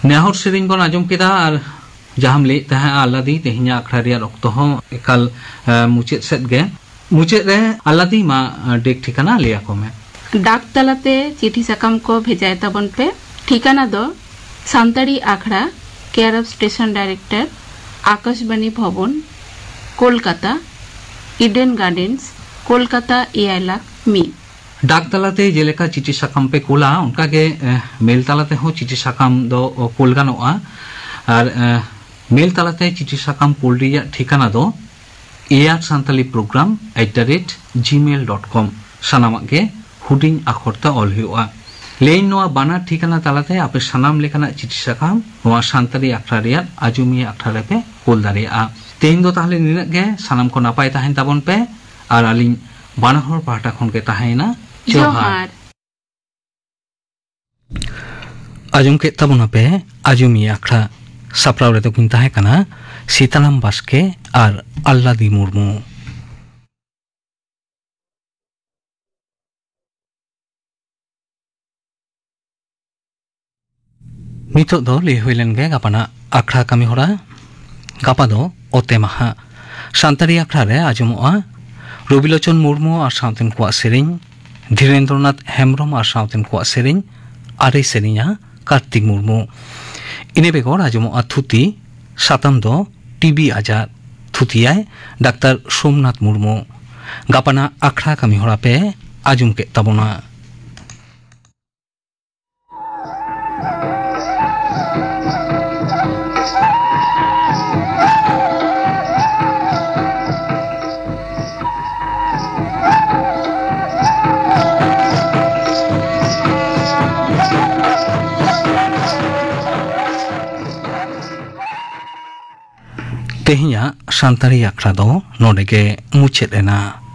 ᱱᱮᱦᱚᱨ ᱥᱮᱨᱮᱧ ᱵᱚᱱ ᱟᱸᱡᱚᱢ ᱠᱮᱫᱟ, ᱟᱨ ᱡᱟᱦᱟᱸᱢ ᱞᱟᱹᱭᱮᱫ ᱛᱟᱦᱮᱸᱫ ᱟᱞᱞᱟᱫᱤ, ᱛᱮᱦᱮᱧᱟᱜ ᱟᱠᱷᱲᱟ ᱨᱮᱭᱟᱜ ᱚᱠᱛᱚ ᱦᱚᱸ ᱮᱠᱟᱞ, ᱮ, ᱢᱩᱪᱟᱹᱫ ᱥᱮᱫ ᱜᱮ᱾ ᱢᱩᱪᱟᱹᱫ ᱨᱮ ᱟᱞᱞᱟᱫᱤ, ᱢᱟ, ᱮ, ᱰᱮᱠ ᱴᱷᱤᱠᱟᱹᱱᱟ ᱞᱟᱹᱭ ᱟᱠᱚ ᱢᱮ᱾ ᱰᱟᱠ ᱛᱟᱞᱟᱛᱮ ᱪᱤᱴᱷᱤ ᱥᱟᱠᱟᱢ ᱠᱚ ᱵᱷᱮᱡᱟᱭ ᱛᱟᱵᱚᱱ ᱯᱮ᱾ ᱴᱷᱤᱠᱟᱹᱱᱟ ᱫᱚ ᱥᱟᱱᱛᱟᱲᱤ ᱟᱠᱷᱲᱟ, care of station director, Akashvani Bhavan, Kolkata, Eden Gardens, Kolkata ᱮᱭᱟᱭ ᱞᱟᱠᱷ ᱢᱤᱫ᱾ ᱰᱟᱠ ᱛᱟᱞᱟᱛᱮ ᱡᱮᱞᱮᱠᱟ ᱪᱤᱴᱷᱤ ᱥᱟᱠᱟᱢ ᱯᱮ ᱠᱳᱞᱟ, ᱚᱱᱠᱟᱜᱮ, ᱮ, ᱢᱮᱞ ᱛᱟᱞᱟ ᱛᱮᱦᱚᱸ ᱪᱤᱴᱷᱤ ᱥᱟᱠᱟᱢ ᱫᱚ, ᱚ, ᱠᱳᱞ ᱜᱟᱱᱚᱜᱼᱟ᱾ ᱟᱨ, ᱮ, ᱢᱮᱞ ᱛᱟᱞᱟᱛᱮ ᱪᱤᱴᱷᱤ ᱥᱟᱠᱟᱢ ᱠᱳᱞ ᱨᱮᱭᱟᱜ ᱴᱷᱤᱠᱟᱹᱱᱟ ᱫᱚ air Santali programme at the rate Gmail dot com. ᱥᱟᱱᱟᱢᱟᱜ ᱜᱮ ᱦᱩᱰᱤᱧ ᱟᱠᱷᱚᱨ ᱛᱮ ᱚᱞ ᱦᱩᱭᱩᱜᱼᱟ᱾ ᱞᱟᱹᱭᱟᱹᱧ, ᱱᱚᱣᱟ ᱵᱟᱱᱟᱨ ᱴᱷᱤᱠᱟᱹᱱᱟ ᱛᱟᱞᱟᱛᱮ ᱟᱯᱮ ᱥᱟᱱᱟᱢ ᱞᱮᱠᱟᱱᱟᱜ ᱪᱤᱴᱷᱤ ᱥᱟᱠᱟᱢ ᱱᱚᱣᱟ ᱥᱟᱱᱛᱟᱲᱤ ᱟᱠᱷᱲᱟ ᱨᱮᱭᱟᱜ ᱟᱸᱡᱚᱢᱤᱭᱟᱹ ᱟᱠᱷᱲᱟ ᱨᱮᱯᱮ ᱠᱳᱞ ᱫᱟᱲᱮᱭᱟᱜᱼᱟ᱾ ᱛᱮᱦᱮᱧ ᱫᱚ ᱛᱟᱦᱞᱮ ᱱᱤᱱᱟᱹᱜ ᱜᱮ᱾ ᱥᱟᱱᱟᱢ ᱠᱚ ᱱᱟᱯᱟᱭ ᱛᱟᱦᱮᱱ ᱛᱟᱵᱚᱱ ᱯᱮ, ᱟᱨ ᱟᱹᱞᱤᱧ ᱵᱟᱱᱟ ᱦᱚᱲ ᱯᱟᱦᱴᱟ ᱠᱷᱚᱱ ᱜᱮ ᱛᱟᱦᱮᱸᱭᱮᱱᱟ ᱡᱚᱦᱟᱨ᱾ ᱡᱚᱦᱟᱨ᱾ ᱟᱸᱡᱚᱢ ᱠᱮᱫ ᱛᱟᱵᱚᱱᱟᱯᱮ ᱟᱸᱡᱚᱢᱤᱭᱟᱹ ᱟᱠᱷᱲᱟ᱾ ᱥᱟᱯᱲᱟᱣ ᱨᱮᱫᱚ ᱠᱤᱱ ᱛᱟᱦᱮᱸ ᱠᱟᱱᱟ ᱥᱤᱛᱟᱨᱟᱢ ᱵᱟᱥᱠᱮ ᱟᱨ ᱟᱞᱞᱟᱫᱤ ᱢᱩᱨᱢᱩ᱾ ᱱᱤᱛᱚᱜ ᱫᱚ ᱞᱟᱹᱭ ᱦᱩᱭ ᱞᱮᱱ ᱜᱮ ᱜᱟᱯᱟᱱᱟᱜ ᱟᱠᱷᱲᱟ ᱠᱟᱹᱢᱤ ᱦᱚᱨᱟ᱾ ᱜᱟᱯᱟ ᱫᱚ ᱚᱛᱮ ᱢᱟᱦᱟ᱾ ᱥᱟᱱᱛᱟᱲᱤ ᱟᱠᱷᱲᱟ ᱨᱮ ᱟᱸᱡᱚᱢᱚᱜᱼᱟ ᱨᱚᱵᱤᱞᱳᱪᱚᱱ ᱢᱩᱨᱢᱩ ᱟᱨ ᱥᱟᱶᱛᱮᱱ ᱠᱚᱣᱟᱜ ᱥᱮᱨᱮᱧ, ᱫᱷᱤᱨᱮᱱᱫᱨᱚᱱᱟᱛᱷ ᱦᱮᱢᱵᱨᱚᱢ ᱟᱨ ᱥᱟᱶᱛᱮᱱ ᱠᱚᱣᱟᱜ ᱥᱮᱨᱮᱧ, ᱟᱨᱮ ᱥᱮᱨᱮᱧᱟ ᱠᱟᱨᱛᱤᱠ ᱢᱩᱨᱢᱩ᱾ ᱤᱱᱟᱹ ᱵᱮᱜᱚᱨ ᱟᱸᱡᱚᱢᱚᱜᱼᱟ ᱛᱷᱩᱛᱤ, ᱥᱟᱛᱟᱢ ᱫᱚ ᱴᱤᱵᱤ ᱟᱡᱟᱨ, ᱛᱷᱩᱛᱤᱭᱟᱭ ᱰᱟᱠᱛᱟᱨ ᱥᱳᱢᱱᱟᱛᱷ ᱢᱩᱨᱢᱩ᱾ ᱜᱟᱯᱟᱱᱟᱜ ᱟᱠᱷᱲᱟ ᱠᱟᱹᱢᱤ ᱦᱚᱨᱟ ᱯᱮ ᱟᱸᱡᱚᱢ ᱠᱮᱫ ᱛᱟᱵᱚᱱᱟ᱾ ᱛᱮᱦᱮᱧᱟᱜ ᱥᱟᱱᱛᱟᱲᱤ ᱟᱠᱷᱲᱟ ᱫᱚ ᱱᱚᱰᱮ ᱜᱮ ᱢᱩᱪᱟᱹᱫ ᱮᱱᱟ᱾